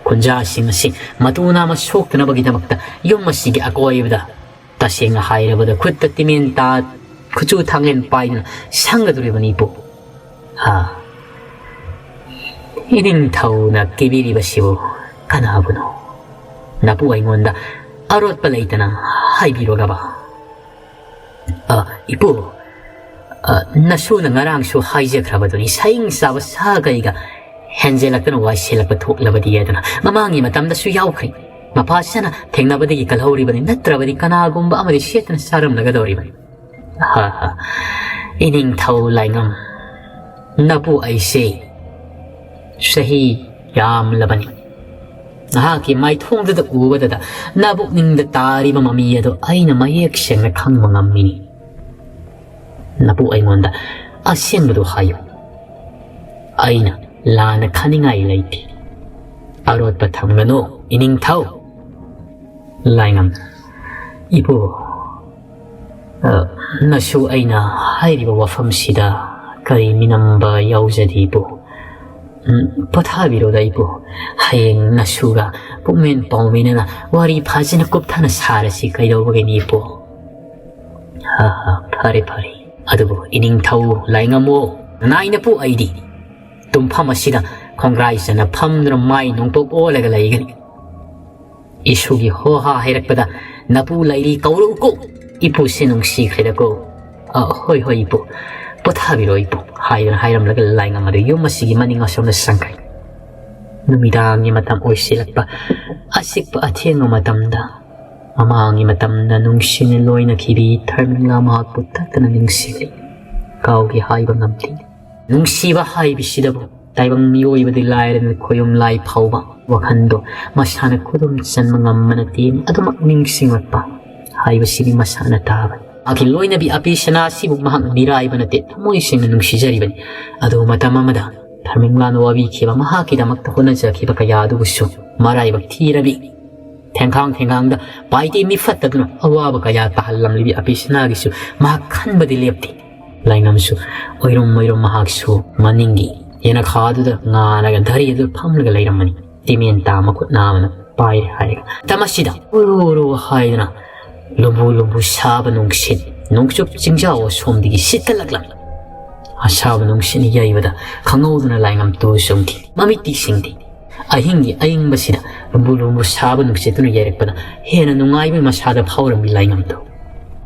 ꯈꯨꯟꯖꯥꯁꯤꯡ ꯑꯁꯤ ꯃꯇꯨ ꯅꯥꯝꯃ ꯁꯣꯛꯇꯅꯕꯒꯤꯗꯃꯛꯇ ꯌꯨꯝ ꯑꯁꯤꯒꯤ ꯑꯀꯣꯏꯕꯗ, ꯇꯁꯦꯡꯅ ꯍꯥꯏꯔꯕꯗ, ꯈꯨꯠꯇ ꯇꯤꯃꯦꯟ ꯇꯥ, ꯈꯨꯠꯁꯨ ꯊꯥꯡꯂꯦꯟ ꯄꯥꯏꯗꯨꯅ ꯁꯪꯒꯗꯧꯔꯤꯕꯅꯤ, ꯏꯄꯨ꯫ ꯍꯥ? ꯏꯅꯤꯡꯊꯧꯅ ꯀꯤꯕꯤꯔꯤꯕꯁꯤꯕꯨ ꯀꯅꯥꯕꯨꯅꯣ? ꯅꯄꯨ ꯑꯩꯉꯣꯟꯗ ꯑꯔꯣꯠꯄ ꯂꯩꯇꯅ ꯍꯥꯏꯕꯤꯔꯣꯒꯕ? ꯑ, ꯏꯄꯨ, ꯑ, ꯅꯁꯨꯅ ꯉꯔꯥꯡꯁꯨ ꯍꯥꯏꯖꯈ꯭ꯔꯕꯗꯨꯅꯤ, ꯁꯌꯤꯡ ꯆꯥꯕ ꯁꯥ ꯀꯩꯒ ꯍꯦꯟꯖꯦꯜꯂꯛꯇꯅ ꯋꯥꯏ ꯁꯦꯜꯂꯛꯄ ꯊꯣꯛꯂꯕꯗꯤ ꯍꯥꯏꯗꯅ꯫ ꯃꯃꯥꯡꯒꯤ ꯃꯇꯝꯗꯁꯨ ꯌꯥꯎꯈ꯭ꯔꯦ꯫ ꯃꯄꯥꯁꯤꯅ ꯊꯦꯡꯅꯕꯗꯒꯤ ꯀꯜꯍꯧꯔꯤꯕꯅꯤ, ꯅꯠꯇ꯭ꯔꯕꯗꯤ ꯀꯅꯥꯒꯨꯝꯕ ꯑꯃꯗꯤ ꯁꯦꯠꯇꯅ ꯆꯥꯔꯝꯂꯒꯗꯧꯔꯤꯕꯅꯤ꯫ ꯍꯥ, ꯍꯥ꯫ ꯏꯅꯤꯡꯊꯧ ꯂꯥꯏꯉꯝ, ꯅꯄꯨ ꯑꯩꯁꯦ ꯆꯍꯤ ꯌꯥꯝꯂꯕꯅꯤ꯫ ꯅꯍꯥꯛꯀꯤ ꯃꯥꯏꯊꯣꯡꯗꯨꯗ ꯎꯕꯗꯗ ꯅꯕꯨꯛꯅꯤꯡꯗ ꯇꯥꯔꯤꯕ ꯃꯃꯤ ꯑꯗꯨ ꯑꯩꯅ ꯃꯌꯦꯛ ꯁꯦꯡꯅ ꯈꯪꯕ ꯉꯝꯃꯤꯅꯤ꯫ ꯅꯄꯨ ꯑꯩꯉꯣꯟꯗ ꯑꯁꯦꯡꯕꯗꯨ ꯍꯥꯏꯌꯨ꯫ ꯑꯩꯅ ꯂꯥꯟꯅ ꯈꯟꯅꯤꯡꯉꯥꯏ ꯂꯩꯇꯦ꯫ ꯑꯔꯣꯠꯄ ꯊꯝꯒꯅꯨ, ꯏꯅꯤꯡꯊꯧ꯫ ꯂꯥꯏꯉꯝ, ꯏꯄꯨ, ꯑ, ꯅꯁꯨ ꯑꯩꯅ ꯍꯥꯏꯔꯤꯕ ꯋꯥꯐꯝꯁꯤꯗ ꯀꯔꯤ ꯃꯤꯅꯝꯕ ꯌꯥꯎꯖꯗꯦ, ꯏꯄꯨ꯫ ꯎꯝ, ꯄꯣꯊꯥꯕꯤꯔꯣꯗ, ꯏꯄꯨ꯫ ꯍꯌꯦꯡ ꯅꯁꯨꯒ ꯄꯨꯛꯃꯦꯟ ꯄꯥꯎꯃꯤꯟꯅꯅ ꯋꯥꯔꯤ ꯐꯖꯅ ꯀꯨꯞꯊꯅ ꯁꯥꯔꯁꯤ, ꯀꯩꯗꯧꯕꯒꯤꯅꯤ, ꯏꯄꯨ? ꯍꯥ, ꯍꯥ, ꯐꯔꯦ, ꯐꯔꯦ꯫ ꯑꯗꯨꯕꯨ ꯏꯅꯤꯡꯊꯧ ꯂꯥꯏꯉꯝꯃꯣ, ꯅꯅꯥꯏ ꯅꯄꯨ ꯑꯩꯗꯤ ꯇꯨꯝꯐꯝ ꯑꯁꯤꯗ ꯈꯣꯡꯒ꯭ꯔꯥꯏ ꯆꯟꯅ ꯐꯝꯗꯨꯅ ꯃꯥꯏ ꯅꯣꯡꯄꯣꯛ ꯑꯣꯜꯂꯒ ꯂꯩꯒꯅꯤ꯫ ꯏꯁꯨꯒꯤ ꯍꯣꯍꯥ ꯍꯥꯏꯔꯛꯄꯗ, "ꯅꯄꯨ ꯂꯩꯔꯤ ꯀꯧꯔꯛꯎꯀꯣ, ꯏꯄꯨꯁꯦ ꯅꯨꯡꯁꯤꯈ꯭ꯔꯦꯗꯀꯣ"꯫ "ꯑ, ꯍꯣꯏ, ꯍꯣꯏ, ꯏꯄꯨ, ꯄꯣꯊꯥꯕꯤꯔꯣ, ꯏꯄꯨ" ꯍꯥꯏꯗꯨꯅ ꯍꯥꯏꯔꯝꯂꯒ ꯂꯥꯏꯉꯝ ꯑꯗꯨ ꯌꯨꯝ ꯑꯁꯤꯒꯤ ꯃꯅꯤꯡ ꯑꯁꯣꯝꯗ ꯆꯪꯈ꯭ꯔꯦ꯫ ꯅꯨꯃꯤꯗꯥꯡꯒꯤ ꯃꯇꯝ ꯑꯣꯏꯁꯤꯜꯂꯛꯄ, ꯑꯆꯤꯛꯄ ꯑꯊꯦꯡꯕ ꯃꯇꯝꯗ, ꯃꯃꯥꯡꯒꯤ ꯃꯇꯝꯗ ꯅꯨꯡꯁꯤꯅ ꯂꯣꯏꯅꯈꯤꯕꯤ ꯊꯔꯃꯤꯂꯥ ꯃꯍꯥꯛꯄꯨ ꯇꯠꯇꯅ ꯅꯤꯡꯁꯤꯡꯂꯤ꯫ ꯀꯥꯎꯒꯦ ꯍꯥꯏꯕ ꯉꯝꯗꯦ꯫ ꯅꯨꯡꯁꯤꯕ ꯍꯥꯏꯕꯁꯤꯗꯕꯨ ꯇꯥꯏꯕꯪ ꯃꯤꯑꯣꯏꯕꯗꯤ ꯂꯥꯏꯔꯅ ꯈꯣꯌꯨꯝ ꯂꯥꯏ ꯐꯥꯎꯕ ꯋꯥꯈꯜꯗꯣ ꯃꯁꯥꯅ ꯈꯨꯗꯨꯝ ꯆꯟꯕ ꯉꯝꯕ ꯅꯠꯇꯦ꯫ ꯑꯗꯨꯃꯛ ꯅꯤꯡꯁꯤꯡꯂꯛꯄ ꯍꯥꯏꯕꯁꯤꯗꯤ ꯃꯁꯥꯅ ꯇꯥꯕꯅꯤ꯫ ꯃꯍꯥꯛꯀꯤ ꯂꯣꯏꯅꯕꯤ ꯑꯄꯦꯁꯅꯥ ꯑꯁꯤꯕꯨ ꯃꯍꯥꯛꯅ ꯃꯤꯔꯥꯏꯕ ꯅꯠꯇꯦ, ꯊꯃꯣꯏ ꯁꯦꯡꯅ ꯅꯨꯡꯁꯤꯖꯔꯤꯕꯅꯤ꯫ ꯑꯗꯨꯕꯨ ꯃꯇꯝ ꯑꯃꯗ ꯊꯔꯃꯤꯡꯂꯥꯅ ꯋꯥꯕꯤꯈꯤꯕ, ꯃꯍꯥꯛꯀꯤꯗꯃꯛꯇ ꯍꯣꯠꯅꯖꯈꯤꯕ ꯀꯌꯥ ꯑꯗꯨꯕꯨꯁꯨ ꯃꯔꯥꯏꯕꯛ ꯊꯤꯔꯕꯤ, ꯊꯦꯡꯈꯥꯡ ꯊꯦꯡꯈꯥꯡꯗ ꯄꯥꯏꯇꯦ ꯃꯤꯐꯠꯇꯗꯨꯅ ꯑꯋꯥꯕ ꯀꯌꯥ ꯇꯥꯍꯜꯂꯝꯂꯤꯕꯤ ꯑꯄꯦꯁꯅꯥꯒꯤꯁꯨ ꯃꯍꯥꯛ ꯈꯟꯕꯗꯤ ꯂꯦꯞꯇꯦ꯫ ꯂꯥꯏꯉꯝꯁꯨ ꯑꯣꯏꯔꯨꯝ ꯑꯣꯏꯔꯨꯝ ꯃꯍꯥꯛꯁꯨ ꯃꯅꯤꯡꯒꯤ ꯌꯦꯅꯈꯥꯗꯨꯗ ꯉꯥꯅꯒ ꯙꯔꯤ ꯑꯗꯨ ꯐꯝꯂꯒ ꯂꯩꯔꯝꯃꯅꯤ꯫ ꯇꯤꯃꯦꯟ ꯇꯥ ꯃꯈꯨꯠ ꯅꯥꯝꯃꯅ ꯄꯥꯏꯔꯦ ꯍꯥꯏꯔꯒ꯫ ꯃꯇꯝ ꯑꯁꯤꯗ ꯎꯔꯨ ꯎꯔꯨ ꯍꯥꯏꯗꯨꯅ ꯂꯨꯝꯕꯨ ꯂꯨꯝꯕꯨ ꯁꯥꯕ ꯅꯨꯡꯁꯤꯠ, ꯅꯣꯡꯆꯨꯞ ꯆꯤꯡꯖꯥꯎ ꯑꯁꯣꯝꯗꯒꯤ ꯁꯤꯠꯀꯠꯂꯛꯂꯝꯃꯤ꯫ ꯑꯁꯥꯕ ꯅꯨꯡꯁꯤꯠꯅ ꯌꯩꯕꯗ ꯈꯪꯍꯧꯗꯅ ꯂꯥꯏꯉꯝ ꯇꯨ ꯆꯣꯡꯊꯤ꯫ ꯃꯃꯤꯠꯇꯤ ꯁꯤꯡꯗꯦ꯫ ꯑꯍꯤꯡꯒꯤ ꯑꯌꯤꯡꯕꯁꯤꯗ ꯂꯨꯝꯕꯨ ꯂꯨꯝꯕꯨ ꯁꯥꯕ ꯅꯨꯡꯁꯤꯠꯇꯨꯅ ꯌꯩꯔꯛꯄꯗ ꯍꯦꯟꯅ ꯅꯨꯡꯉꯥꯏꯕ ꯃꯁꯥꯗ ꯐꯥꯎꯔꯝꯃꯤ ꯂꯥꯏꯉꯝꯗꯨ꯫